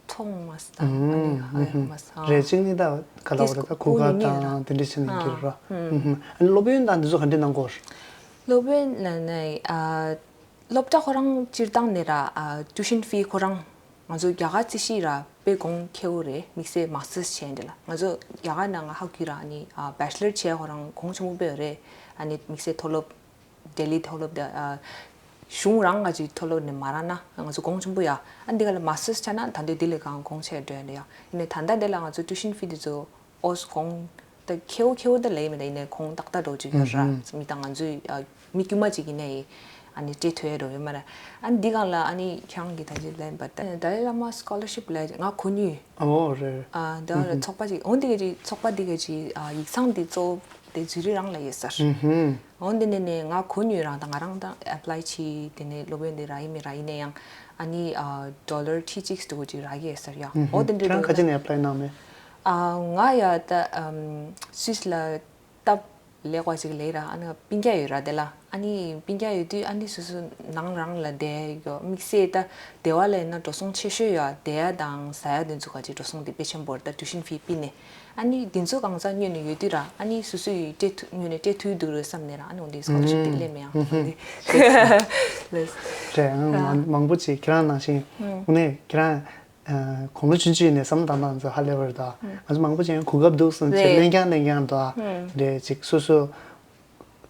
མཐོང་མ་སོང་། ཨ་ནི་ཧ་ཡང་མ་སོང་། རེད་གཅིག་ནི་ད་ག་ལ་བ་ད་གུ་ག་དང་དེ་འདྲས་བྱས་ནས་འགྱུར་ར། ཨ་ནི་སློབ་ཡོན་དང་དེ་ཚོ་ག་འདྲས་གནང་གོ། སློབ་ཡོན་ལ་ནི་ཨ། སློབ་གྲྭ་ཁོ་རང་སྤྱིར་བཏང་ནས་ར་ཨ། ཊིའུ་ཤན་ཕི་ཁོ་རང་ང་ཚོ་རྒྱ་གར་རྩིས་ཤིག་ར་དཔེ་གོང་ཁེ་བོ་རེད། དམིགས་བསལ་མ་སི་ཊར་སི་བྱས་འདི་ལ་ང་ཚོ་རྒྱ་གར་ནང་ང་ཧ་གི་ར་ཨ་ནི་ཨ་བེ་ཆི་ལར་བྱས་ཁོ་རང་གོང་ཆེན་པོ་དཔེ་རེད། ཨ་ནི་དམིགས་བསལ་མཐོ་སློབ་ལྡི་ལི་མཐོ་སློབ་དེ་ཨ་གཞུང་རང་ང་ཚོའི་མཐོ་སློབ་ནས་མ་རག་ན་ང་ཚོ་གོང་ཆེན་པོ་ཡ། ཨ་འདི་ག་ལ་མ་སི་ཊར་སི་བྱས་ན་ད་འདི་འདི་ལས་གང་གོང་ཆེ་འགྲོ་ཡ་འདི་ཡ། ཡིན་ནའི་ད་ལྟ་འདི་ལ་ང་ཚོ་ཊིའུ་ཤན་ཕི་འདི་ཚོ་ཨོ་གོང་ད་ཁེའུ་ཁེའུ་ད་ལས་མེད་ད་ཡིན་ནའི་གོང་ཏག་ཏག་འགྲོ་གི་ཡོད་ར། མི་ད་ང་ཚོའི་ཨ་མི་དཀྱུས་མ་ཅིག་ཡིན་ནའི་ཨ་ནི་སྤྲད་ཐུབ་ཡ་འགྲོ་ཡོད་མ་ར། ཨ་ནི་འདི་གང་ལ་ཨ་ནི་ཁྱེད་རང་གི་ད་ཅི་ལན་པ་ད་ད་ལའི་བླ་མ་སི་ཀོ་ལར་ཤིབ་ལ་ང་གོ་ནུས། ཨོ་རེད། ཨ་ད་ལ་ཚོགས་པ་ཅིག་འོ་འདི་ག་ཅིག་ཚོགས་པ་འདི་ག་ཅིག་ཨ་ཡིག་ཚང་འདི་གཙོ་བོ་དེ་ཛུ་རིག་རང་ལ་ཡོད་ས་རེད། འོ་འདི་ནས་ནས་ང་གོ་ནུས་རང་ད་ང་རང་ད་ཨེ་པ་ལའི་བྱས་དེ་ནས་སློབ་ཡོན་འདི་རག་ཡིན་མི་རག་ཡིན་ནའི་ཡང་ཨ་ནི་ཨ་ཌོ་ལར་ཁྲི་གཅིག་ཙམ་ཅིག་རག་གི་ཡོད་ས་རེད་ཡ། འོ་དེ་འདྲ་ཁྱེད་རང་ག་ཅི་ནས་ཨེ་པ་ལའི་གནང་མེད། ཨ་ང་ཡ་ད་ཨམ་སུད་སི་ལ་སྟབས་ལེགས་པ་ཅིག་ལས་ར་ཨ་ནི་སྤུན་ཀྱག་ཡོད་ར་དེ་ལ་ཨ་ནི་སྤུན་ཀྱག་ཡོད་དུས་ཨ་ནི་སོ་སོ་ནང་རང་ལ་བསྡད་ཡོད་དམིགས་བསལ་ད་སྡེ་བ་ལ་ཡིན་ན་འགྲོ་སོང་ཆེ་ཤོས་ཡོད་བསྡད་ཡ་དང་ཟ་ཡ་དེ་ཚོ་ག་ཅིག་འགྲོ་སོང་དེ་དཔེ་ཆེན་པོ་རེད་ད་ཊིའུ་ཤན་ཕི་ཕུད་ནས། ཨ་ནི་འདི་ཚོ་གང་ཟག་སྔོན་ནས་ཡོད་དུས་ར་ཨ་ནི་སོ་སོ་ཡི་སྤྲད་ཐུབ་སྔོན་ནས་སྤྲད་ཐུབ་འདུག་རེད་བསམ་ནས་ར་ཨ་ནི་འོ་འདི་སི་ཀོ་ལར་ཤིབ་དེ་སླེབས་མེད་ཡང་ཨ་ནི་རེད་ཨང་མང་མང་པོ་ཅིག་ཁྱེད་རང་ནང་བཞིན་དངོས་གནས་ཁྱེད་རང་དགུང་ལོ་ཆུང་ཆུང་ཡིན་ནས་བསམ་བློ་བཏང་སྟངས་ཚོ་ཧ་ལས་པ་རེད་ད་ང་ཚོ་མང་པོ་ཅིག་ཡང་གོ་སྐབས་འདུག་བསམ་ཚེ་ལྷན་རྒྱས་ལྷན་རྒྱས་ད་རེད་ཅིག་སོ་སོ་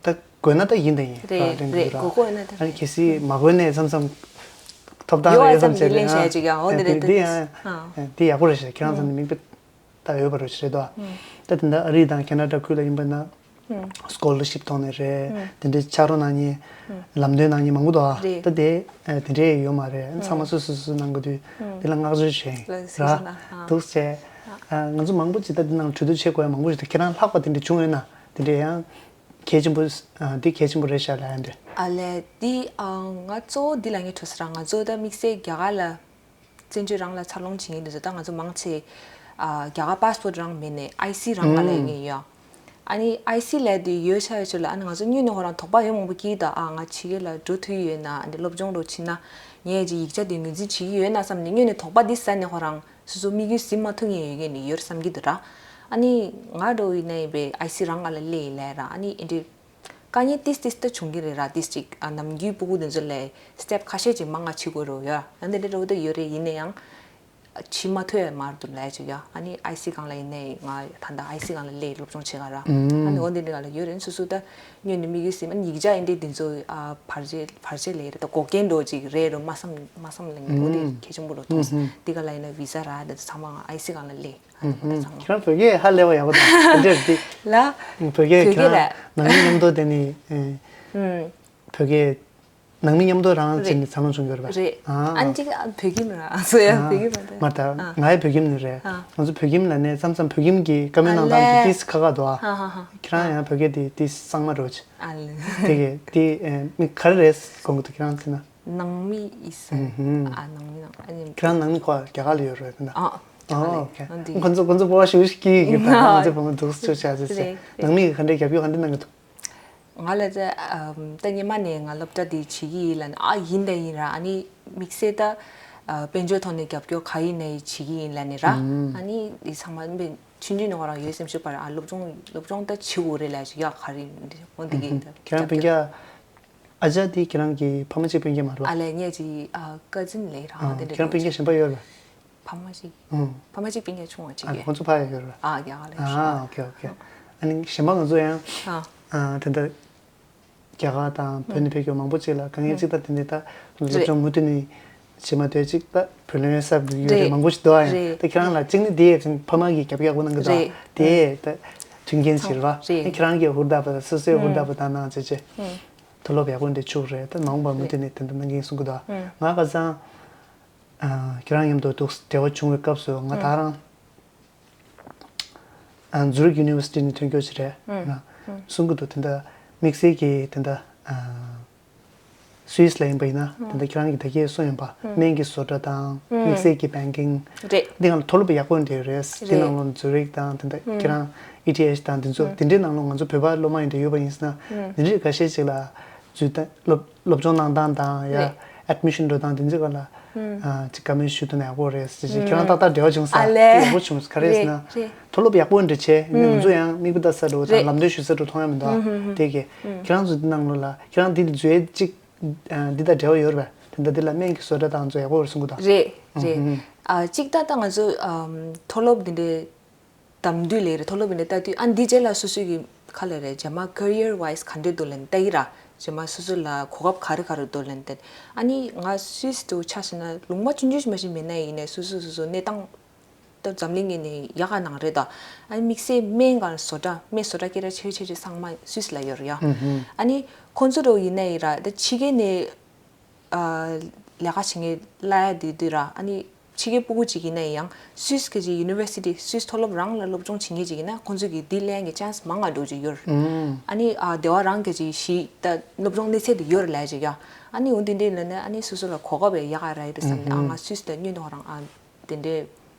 ད་དགོས་ན་ད་ཡིན་ད་ཡིན་རེད་རེད་གོ་དགོས་ན་ད་ཨ་ནི་གལ་སྲིད་མ་དགོས་ནས་བསམ་བསམ་ཐོབ་ཐང་ཡོད་རེད་བསམ་ཙམ་བྱས་ལེན་བྱས་ཅིག་ཡང་འོ་འདི་རེད་ད་འདི་ཡང་འདི་ཡག་པོ་རེད་ཤག་ཁྱེད་རང་ཚོ་ནས་མིག་དཔེ། ལྟ་ཡོད་པ་རེད་ཞེས་རེད་དོ། ད་དེ་འདྲ་ཨ་རི་དང་ཁེ་ན་ཌ་ཁུལ་ལ་ཡིན་པ་ན་སི་ཀོ་ལར་ཤིབ་ཐོག་ནས་རེད། དེ་འདྲའི་ཕྱག་རོགས་གནང་མཁན་ལམ་སྟོན་གནང་མཁན་མང་པོ་འདུག་ཨ། ད་དེ་དེ་འདྲའི་ཡོད་མ་རེད་ཚང་མ་སོ་སོ་སོ་སོ་གནང་གི་དུས་དེ་ལ་བསྔགས་བརྗོད་བྱས་ར་འདུག་བྱས། ང་ཚོ་མང་པོ་ཅིག་ད་དེ་ནང་གྲོས་བསྡུར་བྱེད་དགོས་ཡ་མང་པོ་ཞིག་འདུག་ཁྱེད་རང་ལྷག་པ་དེ་འདྲ་བྱུང་ཡོད་ན་དེ་འདྲའི་ཡང་གལ་ཆེན་པོ་འདི་གལ་ཆེན་པོ་རེད་ཤག་ལབ་ཡ་འདི། ཨ་ལས་འདི་ང་གཙོ་བོ་འདི་ལ་ངས་གྲོས་ས་ར་ང་ཚོ་ད་དམིགས་བསལ་རྒྱ་གར་ལ། བཙན་བྱོལ་རང་ལ་འཚར་ལོངས་བྱེད་མཁན་དེ་ཚོ་ད་ང་ཚོ་མང་ཆེ་ཨ་རྒྱ་གར་པ་སི་པོར་ཊི་རང་མེད་ནས་ཨའི་སི་རང་ང་ལ་ཡོད་ངེས་ཡོད། ཨ་ནི་ཨའི་སི་ལས་དེ་ཡོད་ཆ་ཡོད་ཆ་ལ་ཨ་ནི་ང་ཚོ་སྔོན་ནས་ཁོ་རང་དོགས་པ་ཡོད་མང་པོ་སྐྱེས་ད་ཨ་ང་ཕྱི་རྒྱལ་ལ་འགྲོ་ཐུབ་ཡོད་ན་ཨ་ནི་སློབ་སྦྱོང་འགྲོ་ཕྱིན་ན་ངས་ཀྱི་ཡིག་ཆ་དེ་ངོས་འཛིན་བྱེད་ཀྱི་ཡོད་ན་བསམ་ནས་སྔོན་ནས་དོགས་པ་དེ་ཟ་ནས་ཁོ་རང་སོ་སོ་དམིགས་ཡུལ་ཟིན་མ་ཐུབ་མཁན་ཡོད་ངེས་ནས་ཡོད་བསམ་གྱི་འདུག་ར། ཨ་ནི་ང་འགྲོ་ཡིན་ན་ཡིན་པས་ཨའི་སི་རང་ང་ལ་སླེབས་ཡིན་ལས་ར་ཨ་ནི་ཨེ་འདྲི། དཀའ་ངལ་ཏིས་ཏིས་ཏ་བྱུང་གི་རེད་ར་ཏིས་ཅིག་ཨ་ནམ་རྒྱུན་སྤུ་གུ་དེ་ཚོ་ལས་སི་ཊེབ་ཁ་ཤས་ཅིག་མང་ང་ཕྱི་དགོས་རེད་ཡོད་ཨ་འདི་འདྲ་འདྲ་བོ་ད་ཡོད་རེད་ཡིན་ན་ཡང་། ཕྱི་མ་ཐོས་མར་དུ་ལས་ཅིག་ཡ། ཨ་ནི་ཨའི་སི་སྒང་ལ་ཡིན་ནའི་ང་ད་ལྟ་ཨའི་སི་སྒང་ལ་སླེབས་སློབ་སྦྱོང་བྱེད་ག་ར། ཨ་ནི་འོ་འདི་འདི་ག་ལ་ཡོད་རེད། སོ་སོ་ད་སྔོན་ནས་དམིགས་ཡུལ་ཟིན། ཨ་ནི་ཡིག་ཆ་ཡིན་དེ་འདི་ཚོ་ཨ་བར་ཆད་བར་ཆད་ལས་རེད། ད་འགོག་རྐྱེན་འགྲོ་ཅིག་རེད་རོ་མ་བསམ་མ་བསམ་ལ་ངས་འོ་འདི་གལ་ཆེན་པོ་རོ་མཐོང་སོང་། འདི་ག་ལ་ཡིན་ན་བི་ཟ་ར་འདི་ཚོ་ཚང་མ་ཨའི་སི་སྒང་ལ་སླེབས། ཨ་ནི་འོ་འདི་ཚང་མ་ཁྱེད་རང་བོད་སྐད་ཧ་ལས་པ་ཡག་པོ་འདུག་འདིར་འདི་ལ་བོད་སྐད་བོད་སྐད་ཁྱེད་རང་རེད། ནང་མི་མཉམ་དུ་དེ་ནི་ཨེ་ཨུམ། བོད་སྐད། ནང་མི་མཉམ་དུ་རང་རེད། བྱས་ནས་འཚར་ལོངས་བྱུང་ཡོད་རེད་པས། རེད། ཨ། ཨ་ནི་ཅིག་ཨ་བོད་ཁྱིམ་ར་སོ་ཡ་ཨ། བོད་ཁྱིམ་མ་རེད། མ་རེད་ད། ཨ། ང་ཡི་བོད་ཁྱིམ་ནས་རེད། ཨ། ང་ཚོ་བོད་ཁྱིམ་ལ་ནས་མཚམས་མཚམས་བོད་ཁྱིམ་གྱི་བཀའ་མོལ་གནང་སྟངས་དེ་ཨ་ལས། ཏིས་ཁ་ཁ་འདུག་ཨ། ཧ་ཧ་ཧ། ཁྱེད་རང་ཡང་བོད་སྐད་དེ་ཏིས་གཙང་མ་རེད་བྱས། ཨ་ལས། དེ་གས་དེ་ཨེ་མི་ག་རེ་རེད་དགོངས་ཀྱི་འདུག་ཁྱེད་རང་ཚོ་ན། ནང་མི་ཡིན་ས། ཨུ་ཧུམ། ཨ་ནང་མི་ནང་ཨ་ནི། ཁྱེད་རང་ནང་མི་ཁོ་རྒྱ་གར་ལ་ཡོད་རེད་ད། ཨ། རྒྱ་གར་ལ་ཨོ་ཡོད། ཨོ་ཁེ། ཨ་འདི། ཁོ་ཚོ་ཁོ་ཚོ་སྤོ་བ་ཞུ་ཞིག་གིས་གིས་ད་ང་ཚོ་བོད་མི་འདུག་སུ་བྱ་ཚེ་ཚེ། རེད་རེད། ནང་མི་གིས་ག་འདྲའི་རྒྱབ་སྐྱོར་ག་འདྲ་གནང་གི་འདུག་ང་ལ་ད་ཨམ་ད་སྔོན་མ་ནས་ང་སློབ་གྲྭ་འདི་བྱེད་ཀྱི་ཡིན་ལབ་ནས། ཨ་ཡིན་ད་ཡིན་ར། ཨ་ནི་དམིགས་བསལ་ད་ཨ་དཔལ་འབྱོར་ཐོག་ནས་རྒྱབ་སྐྱོར་ག་ཡིན་ནའི་བྱེད་ཀྱི་ཡིན་ལབ་ནས་ར། ཨ་ནི་འདི་ཚང་མ་དཔེ་ཆུང་ཆུང་ནས་ཁོ་རང་ཡོད་སེམས་ཤུགས་པར་ཨ་སློབ་སྦྱོང་སློབ་སྦྱོང་ད་བྱེད་དགོས་རེད་ལབ་ཞིག་ཡག་ག་རེ་འོ་འདི་གི་ད་ཁྱེད་རང་སྤུན་ཀྱག་ཨ་ཅག་དེ་ཁྱེད་རང་གི་ཕ་མ་གཅིག་སྤུན་ཀྱག་མ་རེད་པ། ཨ་ལས་ངས་ཅིག་ཨ་ཀ་ཛིན་ལས་ར། ཨ་དེ་འདྲ་ཁྱེད་རང་སྤུན་ཀྱག་གཞན་པ་ཡོད་རེད་པ། ཕ་མ་གཅིག་ཨང་། ཕ་མ་གཅིག་སྤུན་ཀྱག་ཆུང་བ་གཅིག་ཨ་ཡོད། ཁོང་ཚོ་ཕ་ཡ་ཡོད་རེད། ཨ་རྒྱ་གར་ལ་ཡོད་ཤག་ཨ་ཨོ་ཁེ་ཨོ་ཁེ། ཨ་ནི་གཞན་པ་ང་ཚོ་ཡང་ཨ་ཨ་དེ་འདྲ་རྒྱ་གར་དང་བོད་ནས་ཕེབས་མཁན་མང་པོ་གཅིག་ལ་དཀའ་ངལ་གཅིག་ད་དེ་འདྲ་ད་སློབ་རེད། སྦྱོང་མུ་མཐུད་ནས་བྱེད་མ་སྡོད་གཅིག་ད་བུ་ལོན་གསར་འགྲིག་ཡོད་རེད། རེད། མང་པོ་ཞིག་འདུག་ཨ་ཡང་རེད། ད་ཁྱེད་རང་ལ་གཅིག་ནི་དེ་ཡས་ཕ་མ་གིས་རྒྱབ་ཡག་པོ་གནང་གི་འདུག་རེད། དེ་ད་མཐུན་རྐྱེན་ཞིག་རེད་པ། རེད། ཁྱེད་རང་གིས་ཧུར་ཐག་པ་སོ་སོས་ཧུར་ཐག་པ་དང་གནང་བྱས་བྱས། མཐོ་སློབ་ཡག་པོ་འདི་བཅུག་རེད། ད་མ་འོངས་པར་མུ་མཐུད་ནས་དེ་འདྲ་གནང་གི་ཡིན་གསུང་གི་འདུག་ཨ་ང་ཁ་སང་ཨ་ཁྱེད་རང་མཉམ་དུ་འདུག་འབྲེལ་བ་བྱུང་བའི་སྐབས་སུ་ང་ད་རང་ཨ་ཛུ་རིག་ཡུ་ནི་ཝར་སི་ཊི་ནས་ཐོན་རྒྱུ་ཅིག་རེད། ང་གསུང་གི་འདུག་དེ་འདྲ་དམིགས་བསལ་གྱི་དེ་འདྲ་ཨ་སུད་སི་ལ་ཡིན་པ་ཡིན་ན་དེ་འདྲ་ཁྱེད་རང་གིས་ད་གིན་གསུངས་ཡིན་པ་སྨན་གྱི་བཟོ་གྲྭ་དང་དམིགས་བསལ་གྱི་བེང་ཀིང་རེད། འདི་ང་ལ་མཐོ་སློབ་ཡག་པོ་འདྲ་ཡོད་རེད། འདི་རེད། ནང་ལོགས་ཛུ་རིག་དང་དེ་འདྲ་ཁྱེད་རང་ཨི་ཐི་ཨེཆ་དང་དེ་ཚོ་དེ་འདྲའི་ནང་ལོགས་ང་ཚོ་བོད་པ་སློབ་མ་ཡིན་འདྲ་ཡོད་པ་ཡིན་ཟེར་ན་དེ་འདྲའི་འགའ་ཤས་ཅིག་ལ་འཛུལ་ད་སློབ་སློབ་སྦྱོང་གནང་སྟངས་དང་ཡ་རེད། ཨེཌ་མི་ཤན་འགྲོ་སྟངས་དེ་ཚོའི་སྒང་ལ་ཨ་ཅིག་བཀའ་མོལ་ཞུ་ཐུབ་ན་ཡག་པོ་རེད་ཟེར་ཅིག་ཁྱེད་རང་ཏག་ཏག་འབྲེལ་བ་བྱུང་ས་ཨ་ལས། ཡག་པོ་བྱུང་ས་ག་རེ་ཟེར་ན་རེད་རེད། མཐོ་སློབ་ཡག་པོ་འདྲ་བྱས་ནས་ང་ཚོ་ཡང་མིག་དཔེ་ལྟ་ས་འགྲོ་དང་རེད། ལམ་སྟོན་ཞུ་ས་འགྲོ་མཐོང་ཡ་མི་འདུག་ཨ། དེ་གས་ཁྱེད་རང་ཚོ་འདི་ནང་ལོགས་ལ་ཁྱེད་རང་འདི་ལ་འཛུལ་ཡས་ཅིག་ཨ་འདི་དང་འབྲེལ་བ་ཡོད་རེད་པས། དེ་འདྲ་འདི་ལ་སྨན་གྱི་བཟོ་གྲྭ་དང་ཚོ་ཡག་པོ་རེད་གསུང་གི་འདུག་རེད་རེད། ཨུ་ཧུམ། ཨ་གཅིག་ད་ལྟ་ང་ཚོ་ཨམ་མཐོ་སློབ་འདི་འདྲའི་གདམ་དུས་ལས་རེད། མཐོ་སློབ་འདི་འདྲ་ལྟ་དུས་ཨ་འདི་རྗེས་ལ་སོ་སོ་གི་ཁ་ལ་རེད་རྗེས་མ་ཀེ་རི་ཡར་ཝའི་སི་ག་འདྲ་འདུག་ལབ་ནས་ལྟ་གི་ར། རྗེས་མ་སོ་སོ་ལ་གོ་སྐབས་ག་རེ་ག་རེ་འདུག་ལབ་ནས་ལྟ། ཨ་ནི་ང་སུད་སི་དུ་ཆ་བཞག་ན་ལུང་པ་ཆུང་ཆུང་ཞིག་མ་ཞིག་མེད་ན་ཡིན་ནའི་སོ་སོ་སོ་སོ་གནས་སྟངས་ད་འཛམ་གླིང་ངོས་ནས་ཡག་ག་ནང་རེད་ད། ཨ་ནི་དམིགས་བསལ་སྨན་གང་བཟོ་གྲྭ་སྨན་བཟོ་གྲྭ་སྐད་གྲགས་ཆེ་ཆེ་ཆེ་ཚང་མ་སུད་སི་ལ་ཡོད་རེད་ཡ། ཨ་ནི་ཁོང་ཚོ་རོ་ཡིན་ནའི་ར་ད་ཕྱི་རྒྱལ་ནས་ཨ་ལས་ཀ་བྱེད་མཁན་གླ་ཡ་དེ་དུས་ར་ཨ་ནི་ཕྱི་རྒྱལ་སྤུ་གུ་ཅིག་ཡིན་ན་ཡང་སུད་སི་གི་ཅིག་ཡུ་ནི་ཝར་སི་ཊི་སུད་སི་མཐོ་སློབ་རང་ལ་སློབ་སྦྱོང་བྱེད་མཁན་ཅིག་ཡིན་ན་ཁོང་ཚོ་གི་འདི་ལེན་གི་ཆན་སི་མང་ང་འགྲོ་ཅིག་ཡོད་རེད། ཨ་ནི་ཨ་སྡེ་བ་རང་གི་ཅིག་གཞི་ད་སློབ་སྦྱོང་གནས་ཚད་དེ་ཡོད་རེད་ལས་ཅིག་ཡ། ཨ་ནི་འོ་འདི་འདྲའི་ལ་ནི་ཨ་ནི་སོ་སོ་ལ་གོ་སྐབས་ཡག་ག་ར་ཡོད་རེད་བསམ་ནས་ཨ་ང་སུད་སི་ལ་སྔོན་དུ་ཁོ་རང་ཨ། དེ་འདྲའི་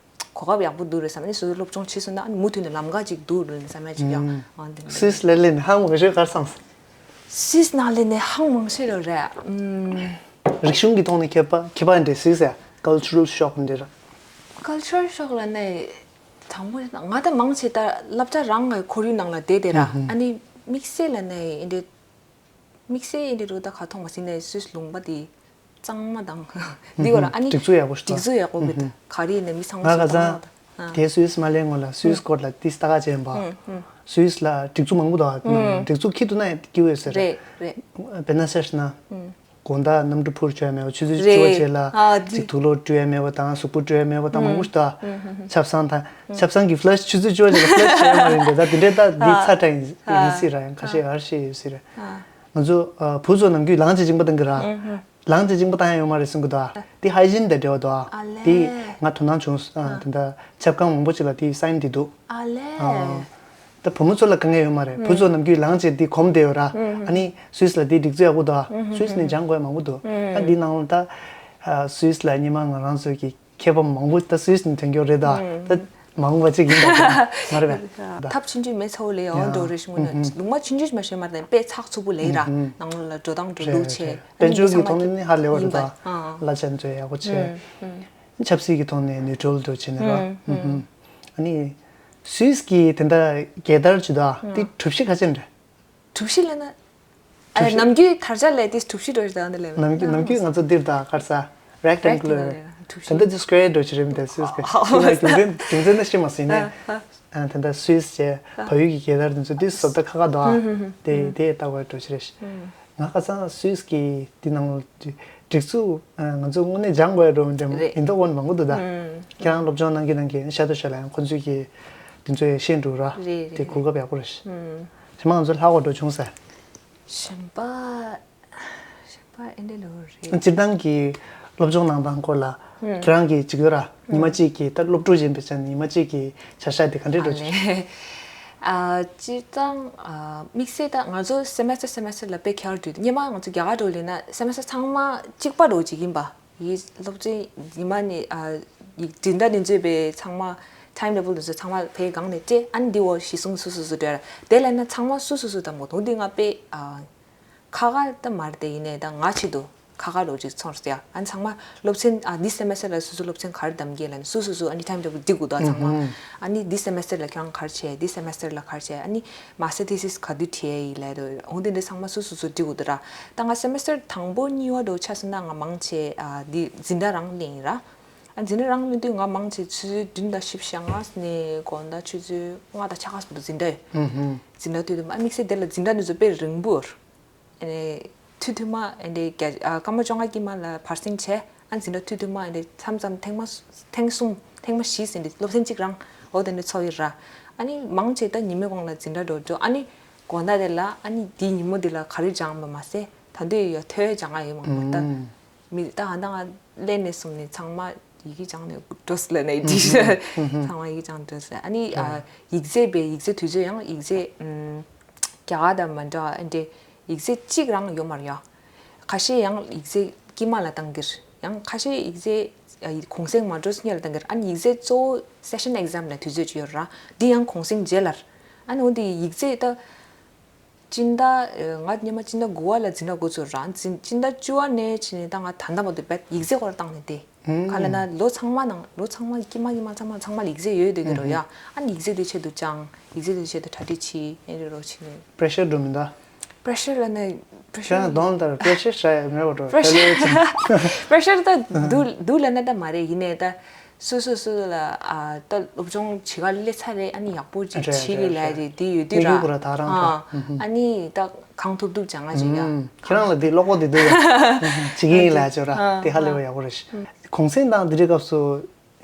གོ་སྐབས་ཡག་པོ་འདུག་རེད་བསམ་ནས་སོ་སོ་སློབ་སྦྱོང་བྱེད་སོང་ན་ཨ་ནི་མུ་མཐུད་ནས་ལམ་ཁ་ཅིག་འདུག་རེད་བསམ་ཡ་ཅིག་ཡང་ཨང་དེ་འདྲ། སུད་སི་ལ་སླེབས་ནས་ཧང་མ་ཤོས་གར་སོང་། སུད་སི་ནང་སླེབས་ནས་ཧང་མང་ཤོས་རོ་རེད། ཨུམ། རིག་གཞུང་གི་ཐོག་ནས་ཁྱད་པར་ཁྱད་པར་འདྲ་སུད་སི་ཡ་ཀལ་ཅུ་རལ་ཤོག་འདྲ་ར། ཀལ་ཅུ་རལ་ཤོག་ལ་ནས་དང་པོ་ང་ད་མང་ཆེ་ད་སློབ་གྲྭ་རང་གི་ཁོར་ཡུག་ནང་ལ་བསྡད་བསྡད་ར། ཨ་ནི་དམིགས་བསལ་ལ་ནས་འདི་འདྲ། དམིགས་བསལ་ཡིན་དེ་རུ་ད་ག་ཐོག་མ་ཟིན་ནས་སུད་སི་ལུང་པ་དེ་གཙང་མ་དང་འདི་བར་ཨ་ནི་སྒྲིག་འཛུགས་ཡག་པོ་ཞིག་སྒྲིག་འཛུགས་ཡག་པོ་མེད་ག་རེ་ཡིན་ན་མི་ཚང་མ་ང་ག་ཚང་དེ་སུད་སི་མ་སླེབས་སྔོན་ལ་སུད་སི་སྐོར་ལ་ཏིས་ལྟ་ག་བྱས་པ། སུད་སི་ལ་སྒྲིག་འཛུགས་མང་པོ་འདུག་ཨ། སྒྲིག་འཛུགས་ཁྱི་དུ་ན་སྐྱིད་ཡོད་ཟེར་རེད་རེད། དཔེར་ན་ཟེར་ན་དགོང་དག་གནམ་གྲུ་འཕུར་བཅུག་ཡ་མེད་པ་ཆུ་ཚོད་བཅུ་པ་རྗེས་ལ་ཅིག་དུག་ལོག་བཀྲུ་ཡ་མེད་པ་དང་གཟུགས་པོ་བཀྲུ་ཡ་མེད་པ་དང་མང་པོ་ཞིག་འདུག་ཨ། ཆབ་གསང་དང་ཆབ་གསང་གི་ཕ་ལ་ཤི་ཆུ་ཚོད་བཅུ་པ་རྗེས་ལ་ཕ་ལ་ཤི་བྱས་ཡོད་མ་རེད་འདི་ད་དེ་འདྲའི་ད་འདི་ཚ་དྲགས་ཡིན་སྲིད་ར་ཡང་ཁ་ཤས་ཡར་ཤི་ཡོད་སྲིད་ར། ང་ཚོ་ཨ་བུ་ཚོ་ནམ་རྒྱུན་ལངས་བྱས་གཅིན་པ་བཏང་གི་ར། ལངས་བྱས་གཅིན་པ་བཏང་ཡ་ཡོད་མ་རེད་གསུང་གི་འདུག་ཨ། དེ་ཧའི་ཇིན་དང་འབྲེལ་བ་འདུག་ཨ། ཨ་ལས། དེ་ང་དོ་སྣང་བྱུང་། ཨ། དེ་འདྲ་ཆབ་ཁང་མང་པོ་ཅིག་ལ་དེ་སའིན་དེ་འདུག་ཨ་ལས། ཨ། ད་བུ་མོ་ཚོ་ལ་དཀའ་ངལ་ཡོད་མ་རེད། བུ་ཚོ་ནམ་རྒྱུན་ལངས་བྱས་དེ་གོམས་བསྡད་ཡོད་ར། ཨ་ནི་སུད་སི་ལ་དེ་སྒྲིག་འཛུགས་ཡག་པོ་འདུག་ཨ། སུད་སི་ནས་སྦྱང་དགོས་ཡ་མང་པོ་འདུག་ཨ། དེ་ནང་ལ་ད་ཨ་སུད་སི་ལ་སྔོན་མ་ང་རང་ཚོ་གི་མཁས་པ་མང་པོ་ད་སུད་སི་ནས་ཐོན་མཁན་རེད་ད། ད་མ་འོངས་པ་ཅིག་ཡིན་པ་མ་རེད་པས། ཐབས་ཆུང་ཆུང་མེད་ཚ་བོ་ལས་ཡང་འགྲོ་རེ་ཞུ་ནས་ལུང་མ་ཆུང་ཆུང་མ་ཤེས་མ་རེད། དཔེ་ཚགས་ཚུད་པོ་ལས་ར་ནང་ལོགས་ལ་འགྲོ་སྟངས་འགྲོ་ལུགས་བྱས་དཔལ་འབྱོར་གྱི་ཐོག་ནས་ནི་ཧ་ལས་པ་རེད་ད། གླ་ཆ་འཛོལ་ཡག་པོ་བྱས། ཆབ་སྲིད་ཀྱི་ཐོག་ནས་ནུས་ཁྲོལ་འགྲོ་བྱས་ནས་ར། ཨ་ནི་སུད་སི་གི་དེ་འདྲ་རྒྱལ་དར་ཇི་ལྟ་དེ་གྲུ་བཞི་ག་ཚོད་རེད། གྲུ་བཞི་ལབ་ན། གྲུ་བཞི། ནམ་རྒྱུན་དར་ཆ་ལས་དེ་གྲུ་བཞི་འགྲོ་ཞིག་དང་དེ་ལས། ནམ་རྒྱུན་ནམ་རྒྱུན་ང་ཚོ་འདིར་དང་གར་ས་རེག་ཊེང་གུ་ལར། ཐུབ་ད་ལྟ་ཅི་སྐོར་འགྲོ་ཆེ་རེད་མི་འདུག་སུད་སི་གི་ཧ་ཧ་ཧ། རྒྱུ་མཚན་རྒྱུ་མཚན་ནི་ཤེས་མ་སོང་ནས། ད་ལྟ་སུད་སི་བྱས་བལ་ཡུལ་གྱི་རྒྱལ་དར་དེ་ཚོ་དེ་བཟོ་ལྟ་ཁ་ཁ་འདུག་ཨ། དེ་དེ་ལྟ་བུ་འགྲོ་ཆེ་རེད་ཤག་ང་ཁ་སང་སུད་སི་གི་དེ་ནང་ལ་སྒྲིག་འཛུགས་ང་ཚོ་དངོས་གནས་སྦྱང་དགོས་འགྲོ་འདྲ་ཡིན་མདོག་དབང་མང་པོ་འདུག་ད་ཁྱེད་རང་སློབ་སྦྱོང་གནང་གི་གནང་གི་ཤ་དོ་ཤ་ལ་ཡང་ཁོ་ཚོས་ཀྱི་དེ་ཚོ་ཡང་ཤེས་འགྲོ་ར། དེ་གོ་སྐབས་ཡག་པོ་རེད། ཞེ་མ་ང་ཚོ་ལྷག་པ་འགྲོ་བྱུང་ཟེར། ཞེན་པ། ཞེན་པ་ཨེ་འདྲ་ལོ་རེད། སྤྱིར་བཏང་གི་སློབ་སྦྱོང་གནང་སྟངས་སྐོར་ལ་ཁྱེད་རང་གིས་ཅིག་ཡོད་ར། ཉི་མ་གཅིག་གི་ད་སློབ་ཕྲུག་ཡིན་པའི་ཆ་ནས་ཉི་མ་གཅིག་གི་བྱ་གཞག་དེ་ག་འདྲས་འགྲོ་ཆོག་ཨ་ལེ། ཨ་སྤྱིར་བཏང་ཨ་དམིགས་བསལ་ད་ང་ཚོ་semester semester་ལ་དཔེ་ཁྱད་པར་འདུག་སྔོན་མ་ང་ཚོ་རྒྱ་གར་འགྲོ་ལེ་ན་semester་ཚང་མ་གཅིག་པ་འགྲོ་གཅིག་ཡིན་པ། ཡི་སློབ་ཚན་ཉི་མ་ནས་ཨ་ཡི་འཛིན་གྲྭ་ནས་བཟོས་པའི་ཚང་མ་time table་དེ་ཚོ་ཚང་མ་ཕའི་སྒང་ནས་སྤྲད་ཨ་ནི་འདི་འོ་གཞི་བཟུང་སུ་སུ་སུ་འགྲོ་ཡ་དེ་ལ་ན་ཚང་མ་སུ་སུ་སུ་དང་མོ་དུང་འདི་ང་དཔེ་ཨ། ཁ་ཁ་ད་མར་དེ་ཡིན་ནས་ད་ང་ཆེད་དུ་ཁ་ཁ་རོ་ཅིག་ཚོར་ཟེར་ཡ། ཨ་ཚང་མ་སློབ་ཚན་ཨ་འདི་semester་ལ་སུ་སུ་སློབ་ཚན་ག་རེ་གདམ་གྱི་ལ་ནི་སུ་སུ་སུ་ཨ་ནི་time table་འདི་དགོས་ད་ཚང་མ། ཨ་ནི་འདི་semester་ལ་ཁྱོད་རང་ག་རེ་བྱས་འདི་semester་ལ་ག་རེ་བྱས་ཨ་ནི་master thesis་ག་དུས་བྲིས་ཡི་ལས་དོ་འོང་དེ་འདྲ་ཚང་མ་སུ་སུ་སུ་འདི་དགོས་ད་ར། ད་ང་semester་དང་པོ་གཉིས་པ་འགྲོ་ཆ་སོང་ན་ང་མང་ཆེ་ཨ་འདི་འཛིན་གྲྭ་རང་ལེན་ཡིན་ར། ཨ་འཛིན་གྲྭ་རང་ལེན་དུས་ང་མང་ཆེ་ཆུ་ཚོད་བདུན་དང་བཞི་བཅུ་ཞེ་ལྔ་ནས་དགོང་དག་ཆུ་ཚོད་ལྔ་དང་ཕྱེད་ཀ་སུ་འདུག་འཛིན་གྲྭ་ཡོད། འཛིན་གྲྭ་དུས་དུ་མ་དམིགས་བསལ་དེ་ལ་འཛིན་གྲྭ་འདི་ཚོ་དཔེ་རིང་པོ་ཡོད། ཨ་ནི་ཐུ་ཐུ་མ་ཨ་ནི་བརྒྱ་ཨ་སྐར་མ་བཅོ་ལྔ་དཀྱིལ་མ་ལ་བར་སེང་བྱས་ཨ་འཛིན་གྲྭ་ཐུ་ཐུ་མ་ཨ་ནི་མཚམས་མཚམས་ཐེངས་མ་ཐེངས་གསུམ་ཐེངས་མ་བཞི་ཟིན་ཏེ་སློབ་ཚན་གཅིག་རང་འོ་དེ་འདྲ་ཚོགས་ཡོད་ར། ཨ་ནི་མང་ཆེ་ད་ཉི་མའི་གོང་ལ་འཛིན་གྲྭ་འགྲོ་འགྲོ་ཨ་ནི་དགོང་དག་དེ་ལ་ཨ་ནི་དེའི་ཉིན་མོ་དེ་ལ་ག་རེ་སྦྱངས་པ་མ་ཟད་ད་འདོད་ཡོད་ཐོས་སྦྱང་ང་ཡོད་མང་པོ་ད། མི་ད་ཨ་ད་ང་ལེན་ནས་སོང་ནས་ཚང་མ་ཡི་གེ་སྦྱང་ནས་འགྲོ་སི་ལ་ནས་ཏི་ཤ་ཚང་མ་ཡི་གེ་སྦྱང་འགྲོ་སི་ལ་ཨ་ནི་ཨ་ཡིག་ཚད་པའི་ཡིག་ཚད་དུས་ཚོད་ཡང་ཡིག་ཚད་ཨམ་རྒྱ་གར་དང་མ་འདྲ་ཨ་འདྲེ་ཡིག་ཚད་གཅིག་རང་ཡོད་མ་རེད་ཡ། ཁ་ཤས་ཡང་ཡིག་ཚད་དཀྱིལ་མ་ལ་བཏང་གིར་ཡང་ཁ་ཤས་ཡིག་ཚད་ཨ་གུང་སེང་མ་འགྲོ་སི་ཉལ་བཏང་གིར་ཨ་ནི་ཡིག་ཚད་གཙོ་བོ་session exam་ལ་དུས་ཚོད་ཅིག་ཡོད་ར་འདི་ཡང་གུང་སེང་རྗེས་ལ་ཨ་ནི་འོ་འདི་ཡིག་ཚད་ད། སྤྱི་ཟླ་ཨ་ང་སྔོན་མ་སྤྱི་ཟླ་དགུ་པ་ལ་འཛིན་གྲྭ་འགོ་ཚུགས་རང་འཛིན་སྤྱི་ཟླ་བཅུ་པ་ནས་བྱས་ནས་ད་ང་ད་ལྟ་བར་དུ་བེད་ཡིག་ཚད་སྐོར་བཏང་ནས་དེ་ག་ལ་ན་ལོ་ཚང་མ་ནང་ལོ་ཚང་མ་དཀྱིལ་མ་དཀྱིལ་མ་ཚང་མ་ཚང་མ་ཡིག་ཚད་ཡོད་དེ་གི་རོ་ཡ་ཨ་ནི་ཡིག་ཚད་དེ་ཆེད་དུ་སྦྱང་ཡིག་ཚད་དེ་ཆེད་དུ་གྲ་སྒྲིག་བྱེད་ཨེ་རེ་རོ་བྱེད་ནས། pressure་འགྲོ་མི་འདུག pressure་ལ་ནས་pressure་ཁྱེད་རང་གདོང་ལྟར་pressure་ཤ་ཡ་མེད་པ་འགྲོ་pressure pressure་ད་འདུག་འདུག་ལ་ན་ད་མ་རེད་ཡིན་ནས་ད། སོ་སོ་སོ་ལ་ཨ་ད་སློབ་སྦྱོང་བྱེད་ག་སླེབས་ཚར་རེད་ཨ་ནི་ཡག་པོ་ཅིག་རེད་བྱེད་གི་རེད་ལ་རེད་རེད་དེ་ཡོད་དུས་ར་ཡོད་དགོས་ར་ད་རང་ཨ་ཨ་ནི་ད་གང་ཐུབ་ཐུབ་སྦྱང་ང་ཅིག་ཡ། ཨ་ཁྱེད་རང་ལ་དེ་ཀློག་པོ་དེ་འདུག་ཡ་བྱེད་ཀྱི་ཡིན་ལ་ཅོ་ར་ཨ་དེ་ཧ་ལས་པ་ཨ་ཡག་པོ་རེད་ཤག་གུང་སེང་དང་དེ་འདྲའི་སྐབས་སུ་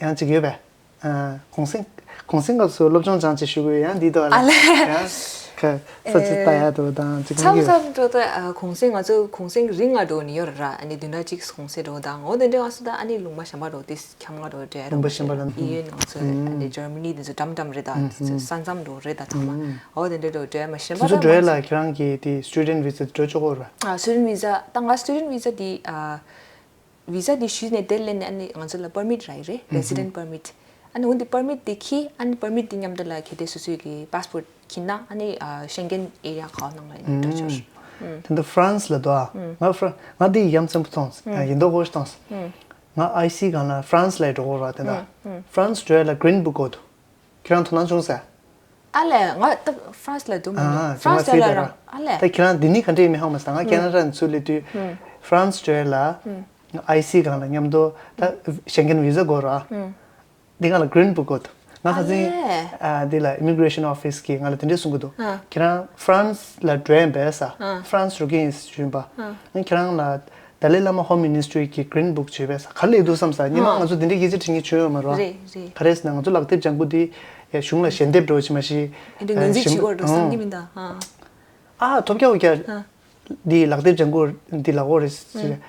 ཡང་ཅིག་ཡོད་པས། ཨ་གུང་སེང་གུང་སེང་སྐབས་སུ་སློབ་སྦྱོང་སྦྱང་ཅིག་ཞུ་དགོས་ཡང་འདི་དོ་ལ་ཨ་ལས་ཡང་ཁ་ས་ཅིག་ལྟ་ཡ་དོ་དང་ཅིག་མཚམས་མཚམས་འགྲོ་ད་ཨ་གུང་སེང་ང་ཚོ་གུང་སེང་རིང་ང་འགྲོ་ནི་ཡོད་ར་ཨ་ནི་བདུན་ཕྲག་གཅིག་གུང་སེང་འགྲོ་དང་འོ་དེ་འདྲའི་སྐབས་སུ་ད་ཨ་ནི་ལུང་པ་གཞན་པ་འགྲོ་དེ། ཁྱམས་ང་རོ་འདྲ་ལུང་པ་གཞན་པ་ལ་ཨི་ཡོན་ནང་ཚོ་ཨ་ནི་ཇར་མ་ནི་དེ་ཚོ་འགྲམ་འགྲམ་རེད་ད་དེ་ཚོ་ས་མཚམས་འགྲོ་རེད་ད་ཚང་མ་འོ་དེ་འདྲ་འགྲོ་འདྲ་མ་གཞན་པ་དེ་ཚོ་འགྲོ་ལ་ཁྱེད་རང་གི་དེ་student visa་འགྲོ་ཆོག་གོ་ར། ཨ་student visa་ད་ང་student visa་དེ་ཨ་visa་དེ་ཞུས་ནས་དེ་ལེན་ནས་ཨ་ནི་ང་ཚོ་ལ་permit་རག་ཡི་རེད་resident permit་ཨ་ནི་འོ་འདི་permit་དེ་ཁྱི་ཨ་ནི་permit་དེ་མཉམ་དུ་ལ་གལ་ཏེ་སོ་སོའི་གི་passport་ཁྱི་ན་ཨ་ནི་ཨ་Schengen area་ག་ནང་ལ་ཡིན་འགྲོ་ཆོག་རེད། དེ་འདི་France་ལ་འདུག་ཨ་ང་France་ང་དེ་ཡ་མཚན་པོ་མཐོང་ཡིན་མདོག་གོ་ཞིག་མཐོང་། ང་ཨའི་སི་གང་ལ་France་ལ་འགྲོ་གོ་ར་དེ་ན་France་འགྲོ་ཡ་ལ་green book་འོ་དུ་ཁྱེད་རང་དོ་སྣང་བྱུང་ས། ཨ་ལས་ང་ད་France་ལ་འདུག་མི་ཨ་འདུག་France་ལ་རང་ཨ་ལས། ད་ཁྱེད་རང་འདི་ནི་ག་འདྲས་མི་ཧང་མ་ས་ང་ཁེ་ན་ཌ་ནས་ཚུར་སླེབས་དུས་France་འགྲོ་ཡ་ལ་ཨའི་སི་གང་ལ་མཉམ་དུ་ད་Schengen visa་དགོས་ར། འདི་གང་ལ་green book་འོ་དུ་ང་ཁ་སང་ཨ་ལས་ཨ་འདི་ལ་immigration office་གིས་ང་ལ་དེ་འདྲས་གསུང་གི་འདུག་ཨ་ཁྱེད་རང་France་ལ་འགྲོ་ཡ་འབད་ས་ཨ་France་འགྲོ་གི་ཡིན་ཞུས་པ་ཨ་ཁྱེད་རང་ལ། Dalai Lama Home Ministry་གི་Green Book་བྱས་པས་ག་ལས་འདུག་བསམ་ས་ཉི་མ་ཨ་ང་ཚོ་འདི་འདྲའི་སྐད་ཆ་དྲི་ངེས་བྱུང་ཡོད་མ་རེད་བ། རེད་རེད། ག་རེ་ཟེར་ན་ང་ཚོ་ལག་དེབ་ལྗང་ཁུ་འདི་ཡ་གཞུང་ལ་ཞལ་འདེབས་འགྲོ་བྱེད་མ་ཤེས། ཨེ་འདྲ་ངོས་འཛིན་བྱེད་དགོས་འགྲོ་བསམ་གྱི་མི་འདུག་ཨ། ཨ་ཐོབ་རྒྱག་འོ་རྒྱག་ཨ། འདི་ལག་དེབ་ལྗང་ཁུ་འདི་ལག་འོ་རེད་ཟེར།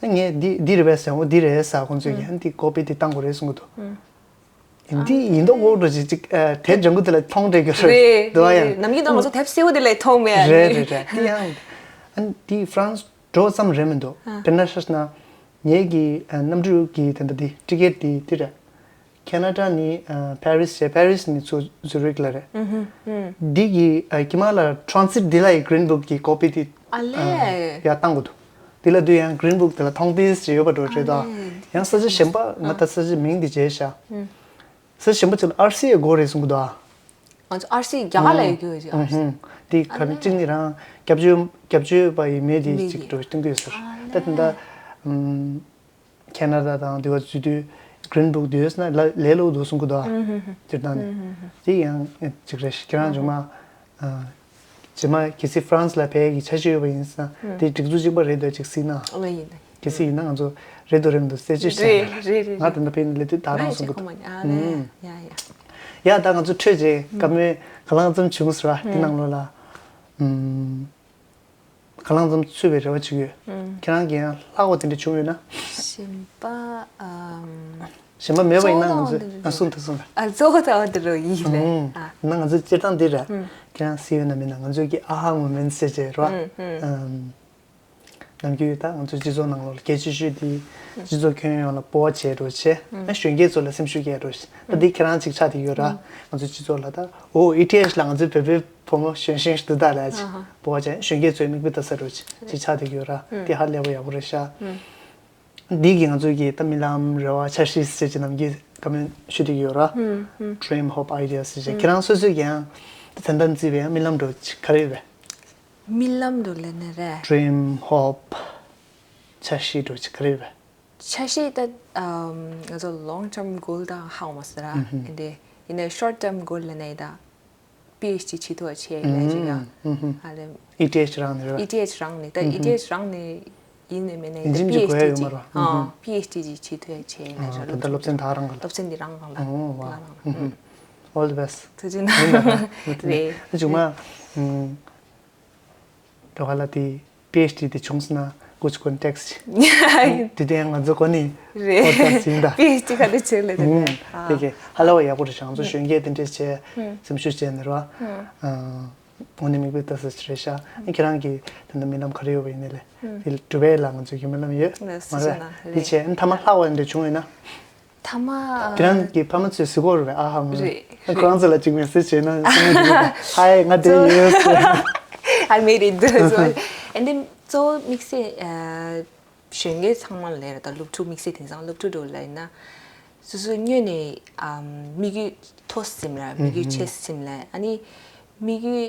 ཨ་ངས་འདི་འདི་རེད་པས་ཟེར་འོ་འདི་རེད་ཟེར་ཁོང་ཚོས་ཀྱིས་ཨ་འདི་ཀོ་པི་འདི་བཏང་དགོས་རེད་གསུང་གི་འདུག་ཨ། འདི་ཡིན་མདོག་འོ་འགྲོ་ཅིག་ཅིག་ཨ་དེབ་ལྗང་ཁུ་དེ་ལ་མཐོང་བསྡད་ཀྱི་རེད་རེད་འདུག་ཨ་ཡང་། རེད་ནམ་རྒྱུན་ད་ང་ཚོ་དེབ་སེར་པོ་དེ་ལ་མཐོང་མེད་ཨ་རེད་རེད་རེད་འདི་ཡང་ཨ་འདི་France་འགྲོ་ཙམ་རེད་མི་འདུག་ཨ། དཔེར་ན་ཤ་ན་ངེད་ཀྱི་ཨ་གནམ་གྲུ་གི་དེ་འདྲ་དེ་ཊི་ཀེ་ཊི་དེ་དེ་རེད། ཁེ་ན་ཌ་ནི་ཨ་པེ་རིས་བྱས་པེ་རིས་ནི་ཚུར་ཛུ་རིག་ལ་རེད། ཨུ་ཧུ་ཨུ། འདི་གི་ཨ་ཀྱི་མ་ལ་ཊ་རན་སི་ཊི་འདི་ལ་ཡི་གྷི་རིན་བུག་གི་ཀོ་པི་དེ་ཨ་ལས། ཨ་ཡར་བཏང་དགོས་འདུག་འདི་ལ་དུས་ཡང་གྷི་རིན་བུག་དེ་ལ་མཐོང་པིས་ཅིག་ཡོད་པ་འགྲོ་རེད་དོ། ཨ་ལས། ཡང་ས་ཆ་གཞན་པ་ང་ད་ས་ཆ་མིང་འདི་བརྗེད་ཤག་ཨུ། ས་ཆ་གཞན་པ་ཅིག་ལ་ཨར་སི་ཨེ་དགོས་རེད་གསུང་གི་འདུག་ཨ། ང་ཚོ་ཨར་སི་རྒྱ་གར་ལ་ཡོད་རྒྱུ་ཡོད་ཅིག་ཨར་སི། ཨུ་ཧུ། དེ་ག་ཨ་ནི་གཅིག་ནི་རང་སྐྱབས་བཅོལ་སྐྱབས་བཅོལ་བ་ཡི་མེད་དེ་མེད་ཅིག་ཀྱི་འགྲོ་སྟོན་གྱི་ཡོད་ཟེར། ཨ་ད་དེ་ལས། འདྲ་ཨུམ། ཁེ་ན་ཌ་དང་དེ་བ་འཛུལ་དུས་Green Book་དུས་ཡོད་ན་ལ་ལས་སླ་པོ་འདུག་གསུང་གི་འདུག་ཨ། སྤྱིར་བཏང་ནས་དེ་ཡང་ཅིག་རེད་ཤག་ཁྱེད་རང་ཚང་མ་རྗེས་མ་གལ་སྲིད་France་ལ་ཕེབས་ཀྱི་འཆར་གཞི་ཡོད་པ་ཡིན་ན་དེ་སྒྲིག་འཛུགས་གཅིག་པ་རེད་འདུག་ཅིག་གཟིགས་ན། ཨོ་ཡིན། གལ་སྲིད་ཡིན་ན་ང་ཚོ་རེད་འདུག་རེད་མི་འདུག་གསལ་བརྗོད་བྱས། རེད་རེད་རེད། ང་ད་ལྟ་ཕེབས་ནས་སླེབས་དུས་ད་རང་གསུང་གི་འདུག་ཨ་ནི་ཡ་ཡ། ཡ་ད་ང་ཚོ་འཕྲོས་རྗེས་བཀའ་མོལ་གང་ལ་ཙམ་བྱུང་ཟེར་བ་དེ་ནང་ལོགས་ལ། གང་ལ་ཙམ་ཚུད་པའི་རེ་བ་བྱེད་ཀྱི་ཡོད། ཁྱེད་རང་གིས་ཡང་ལྷག་པ་དེ་འདྲ་བྱུང་ཡོད་ན། གཞན་པ། ཨམ། གཞན་པ་མེད་པ་ཡིན་ན་ང་ཚོས་ཨ་གསུང་དང་གསུང་དང་། ཨ་གཙོ་བོ་ད་བ་དེ་རོ་ཡིན་ལེ། ཨ་ན་ང་ཚོས་སྤྱིར་བཏང་འདི་ར་ཁྱེད་རང་གཟིགས་ཡོད་ན་མིན་ན་ང་ཚོས་ཀྱི་ཨ་ཧ་མོ་མེན་ཟེར་བྱས་རོ། ཨམ། ནམ་རྒྱུན་ད་ང་ཚོའི་སྤྱི་ཚོགས་ནང་ལོགས་ལ་གལ་ཆེ་ཤོས་དེ་སྤྱི་ཚོགས་ཁྱོན་ཡོངས་ལ་སྤོབས་པ་བྱེད་རོགས་བྱས། ཨ་གཞོན་སྐྱེས་ཚོ་ལ་སེམས་ཤུགས་སྐྱེད་རོགས་བྱས། ད་འདི་ཁྱེད་རང་ཅིག་ཆགས་བསྡད་ཡོད་ར། ང་ཚོའི་སྤྱི་ཚོགས་ལ་ད་ཨོ་ཨི་ཊི་ཨེཆ་ལ་ང་ཚོའི་བོད་པའི་བུ་མོ་གཞོན་གཞོན་ཞིག་འདུག་ད་ལ་ཅིག་སྤོབས་པ་བྱས་གཞོན་སྐྱེས་ཚོའི་མིག་དཔེ་ལྟ་ས་རོགས་བྱས་ཅིག་ཆགས་བསྡད་ཡོད་ར། དེ་ཧ་ལས་པ་ཡག་པོ་རེད་ཤག་འདི་གིས་ང་ཚོའི་གི་ད་རྨི་ལམ་རེ་བ་འཆར་གཞི་ཟེར་གྱི་ནམ་རྒྱུན་བཀའ་མོལ་ཞུ་བསྡད་ཀྱི་ཡོད་ར། Dream Hope Ideas ཟེར་གྱི་ཁྱེད་རང་སོ་སོའི་གི་ཡང་ད་ད་ལྟ་བརྩིས་པའི་ཡང་རྨི་ལམ་འདྲ་བོ་ཅིག་ག་རེ་ཡོད་པས། རྨི་ལམ་འདྲ་བོ་ལབ་ན་རེད། Dream Hope འཆར་གཞི་འདྲ་བོ་ཅིག་ག་རེ་ཡོད་པས། འཆར་གཞི་ད་ཨམ་ང་ཚོ་long term goal ད་ཧ་གོ་མ་སོང་ར། ཨིན་དེ་ཡིན་ན་short term goal ལབ་ན་ཡི་ད། པི་ཨེཆ་ཌི་བྱེད་ཐུབ་པ་བྱས་ལས་ཅིག་ཡ། ཨ་ལེ། ཨི་ཊི་ཨེཆ་རང་ནས་རེད་པ། ཨི་ཊི་ཨེཆ་རང་ནས་ད་ཨི་ཊི་ཨེཆ་རང་ནས་ཡིན་ནས་མེད་ནས་ད་ཨིན་ཇི་པི་ཨེཆ་ཌི་ཅིག་ཨ་པི་ཨེཆ་ཌི་ཅིག་བྱེད་ཐུབ་ཡ་བྱས་ལས་ཤ་ད་སློབ་ཚན་ད་རང་ག་ལ། སློབ་ཚན་འདི་རང་ག་ལ། ཨོ་ཝ། All the best། ཐུགས་རྗེ་གནང་། ད་ཅུང་མ། འགྲོ་ག་ལ་དེ་པི་ཨེཆ་ཌི་དེ་བྱུང་སོང་ན་ཀུ་ཅི་ཀོན་ཊེག་སི་ཅིག་དེ་དེ་ཡང་ང་ཚོ་གོ་ནི་རེད། ཀོན་ཊེག་སི་ཡིན་ད། པི་ཨེཆ་ཌི་ག་དེ་བྱེད་ལེ་དེ་ནས་དེ་གི་ཧ་ལ་བ་ཡག་པོ་རེད་ཤག་ང་ཚོ་གཞོན་སྐྱེས་དེ་འདྲས་བྱས་སེམས་ཤུགས་བྱས་ནས་ར། དངོས་གནས་མིག་དཔེ་ལྟ་ས་ཅིག་རེད་ཤག་ཁྱེད་རང་གི་ད་ལྟ་རྨི་ལམ་ག་རེ་ཡོད་པ་ཡིན་ནའི་ལས་དེ་གྲུབ་པའི་ལ་ང་ཚོ་གི་རྨི་ལམ་ཡོད་མ་རེད། དེ་བྱས་མཐའ་མ་ལྷག་པ་འདྲ་བྱུང་ཡོད་ན། ཐ་མ། ཁྱེད་རང་གི་ཕ་མ་ཚོས་གཟིགས་སྐོར་རེད་ཨ་ཧ་མ་རེད། ཁོ་རང་ཚོ་ལ་ཅིག་མེ་སེ་ཇི་བྱས་ན་ཧའི་ང་དེ་ཡོད། I made it. So and then གཙོ་བོ་དམིགས་བསལ་གཞོན་སྐྱེས་ཚང་མ་ལ་ལས་ར་ད་སློབ་ཕྲུག་དམིགས་བསལ་དེང་སང་སློབ་ཕྲུག་འགྲོ་ལ་ཡིན་ན་སོ་སོ་སྔོན་ནས་དམིགས་ཡུལ་མཐོ་ཟིན་ལ་དམིགས་ཡུལ་ཆེ་ཟིན་ལ་ཨ་ནི། དམིགས་ཡུལ་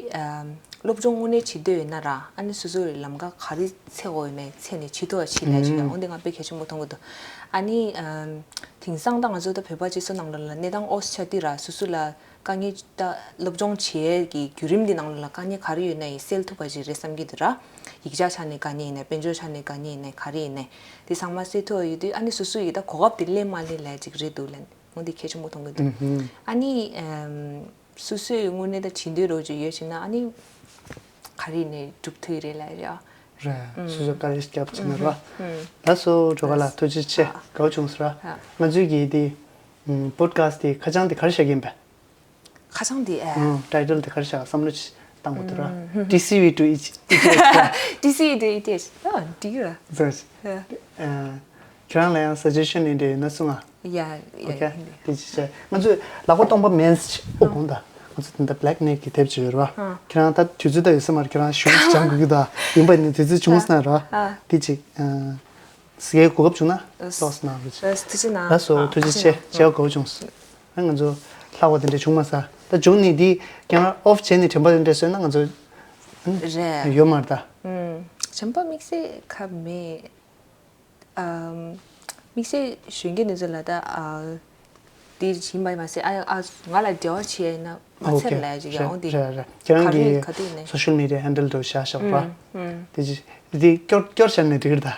སློབ་སྦྱོང་དངོས་གནས་བྱེད་འདོད་ཡོད་ན་ར་ཨ་ནི་སོ་སོའི་ལམ་ཁ་ག་རེ་འཚོལ་དགོས་ཡོད་མེད་འཚོལ་ནས་བྱེད་ཐུབ་པ་བྱེད་ལས་ཞིག་ཡང་འོན་ཏེ་ང་དཔེ་གལ་ཆེན་པོ་མཐོང་གི་འདུག་ཨ་ནི་དེང་སང་ད་ང་ཚོ་ད་བོད་པ་སྤྱི་ཚོགས་ནང་ལོགས་ལ་གནས་སྟངས་ཨོ་ཆ་དེ་ར་སོ་སོ་ལ་དཀའ་ངལ་ད་སློབ་སྦྱོང་བྱེད་ཀྱི་བརྒྱུད་རིམ་འདི་ནང་ལོགས་ལ་དཀའ་ངལ་ག་རེ་ཡོད་ན་ཡི་སེལ་ཐུབ་པ་ཞིག་རེད་བསམ་གྱི་འདུག་ར། ཡིག་ཆ་ཆ་ནས་དཀའ་ངལ་ཡིན་ན་དཔལ་འབྱོར་ཆ་ནས་དཀའ་ངལ་ཡིན་ན་ག་རེ་ཡིན་ན་དེ་ཚང་མ་སེལ་ཐུབ་པ་ཡོད་དུས་ཨ་ནི་སོ་སོ་ཡི་ད་གོ་སྐབས་དེ་ལེན་མ་ལེན་ལས་ཅིག་རེད་འདུག་ལན་འོ་འདི་གལ་ཆེན་པོ་མཐོང་གི་འདུག་ཨ་ནི། སོ་སོའི་དངོས་གནས་ད་བྱེད་འདོད་རོགས་ཅིག་ཡོད་ཕྱིན་ན་ཨ་ནི་ག་རེ་ནས་སྒྲུབ་ཐུབ་རེད་ལ་རེད། རེད། སོ་སོ་དཀའ་ལས་རྒྱབ་ཅིག་ནས་རོ། ལགས་སོ་འགྲོ་ག་ལ་ཐུགས་རྗེ་ཆེ་དགའ་བོ་བྱུང་སོང་ར། ང་ཚོའི་གི་དེ་པོ་ཌི་ཁ་སི་ཊི་དེ་ཁ་བྱང་དེ་ག་རེ་བཞག་གི་ཡིན་པས། ཁ་བྱང་དེ་ཨེ། ཊའི་ཊལ་དེ་ག་རེ་བཞག་བསམ་བློ་ཅིག་བཏང་དགོས་འདུག་ར། ཊི་སི་ཝི་ཊུ་ཨི་ཊི་ཨེཆ། ཊི་སི་ཝི་ཊུ་ཨི་ཊི་ཨེཆ་ཨ་འགྲིག་གི་ར། ཁྱེད་རང་ལ་ཡང་སཱ་ཇེ་ཤན་ཡིན་འདྲ་ཡོད་ན་གསུང་ཨ། ཡ་ཡ། ཨོ་ཁེ། དེ་ཅི་བྱས། ང་ཚོས་ལག་པ་སྟོང་པ་མེད་ཅིག་ཨོ་དགོངས་དག་ང་ཚོ་དེ་འདྲ་བྷེ་ལེག་ནེག་གི་དེབ་ཅིག་ཡོད་རེད་བ། ཁྱེད་རང་ད་དུས་ཚོད་ད་ཡོད་ས་མ་རེད། ཁྱེད་རང་གཞུང་ཞིག་སྦྱང་དགོས་ཀྱི་འདུག་ཡིན་པ་ནི་དུས་ཚོད་བྱུང་སོང་ན་རེད་བ། དེ་ཅིག་གཟིགས་ཡའི་གོ་སྐབས་བྱུང་ན་ཏོག་ཙམ་གནང་རོགས་བྱེད། ཐུགས་རྗེ་གནང་། ལགས་སོ་ཐུགས་རྗེ་ཆེ། མཇལ་བ་དགའ་བོ་བྱུང་སོང་། ང་ཚོ་ལྷག་པ་དེ་འདྲ་བྱུང་མ་སོང་། ད་བྱུང་ནས་དེ་ཀེམ་ར་ཨོཕ་བྱས་ནས་དྲན་པ་དེ་འདྲ་བཟོས་ན་ང་ཚོ་རེད། ཡོད་མ་རེད་ད། དྲན་པ་དམིགས་བསལ་ག་མེད། དམིགས་བསལ་གཞོན་སྐྱེས་འདི་ཚོ་ལ་ད་དེ་བྱིན་པ་མ་ཟད་ཨ་ཨ་ང་ལ་འབྲེལ་བ་བྱེད་ཡ་ཡིན་ན་མ་ཚད་ལ་ཡ་ཅིག་ཡང་འོང་དེ་རེད་རེད། ཁྱེད་རང་གི་ག་དུས་ཡིན་ནའི་སོ་ཤལ་མི་ཌི་ཡ་ཧན་ཌལ་འདྲ་བོ་བཞག་བཞག་པ་དེ་ཅི་དེ་སྐྱོར་སྐྱོར་བཞག་ནས་འགྲིག་གི་རེད་ད།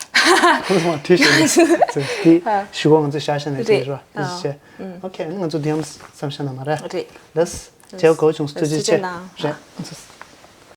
ཁོ་ཚོ་མ་བྲིས་བཞག་ནས་དེ་ཞུ་བ་ང་ཚོས་བཞག་བཞག་ནས་འགྲིག་གི་རེད་པ། དེ་ཅི་བྱས། ཨོ་ཁེ་ང་ཚོ་དེ་ཡང་བསམ་བཞག་ན་མ་རེད། རེད། ལགས་མཇལ་བ་དགའ་བོ་བྱུང་སོང་། ཐུགས་རྗེ་ཆེ། རེད།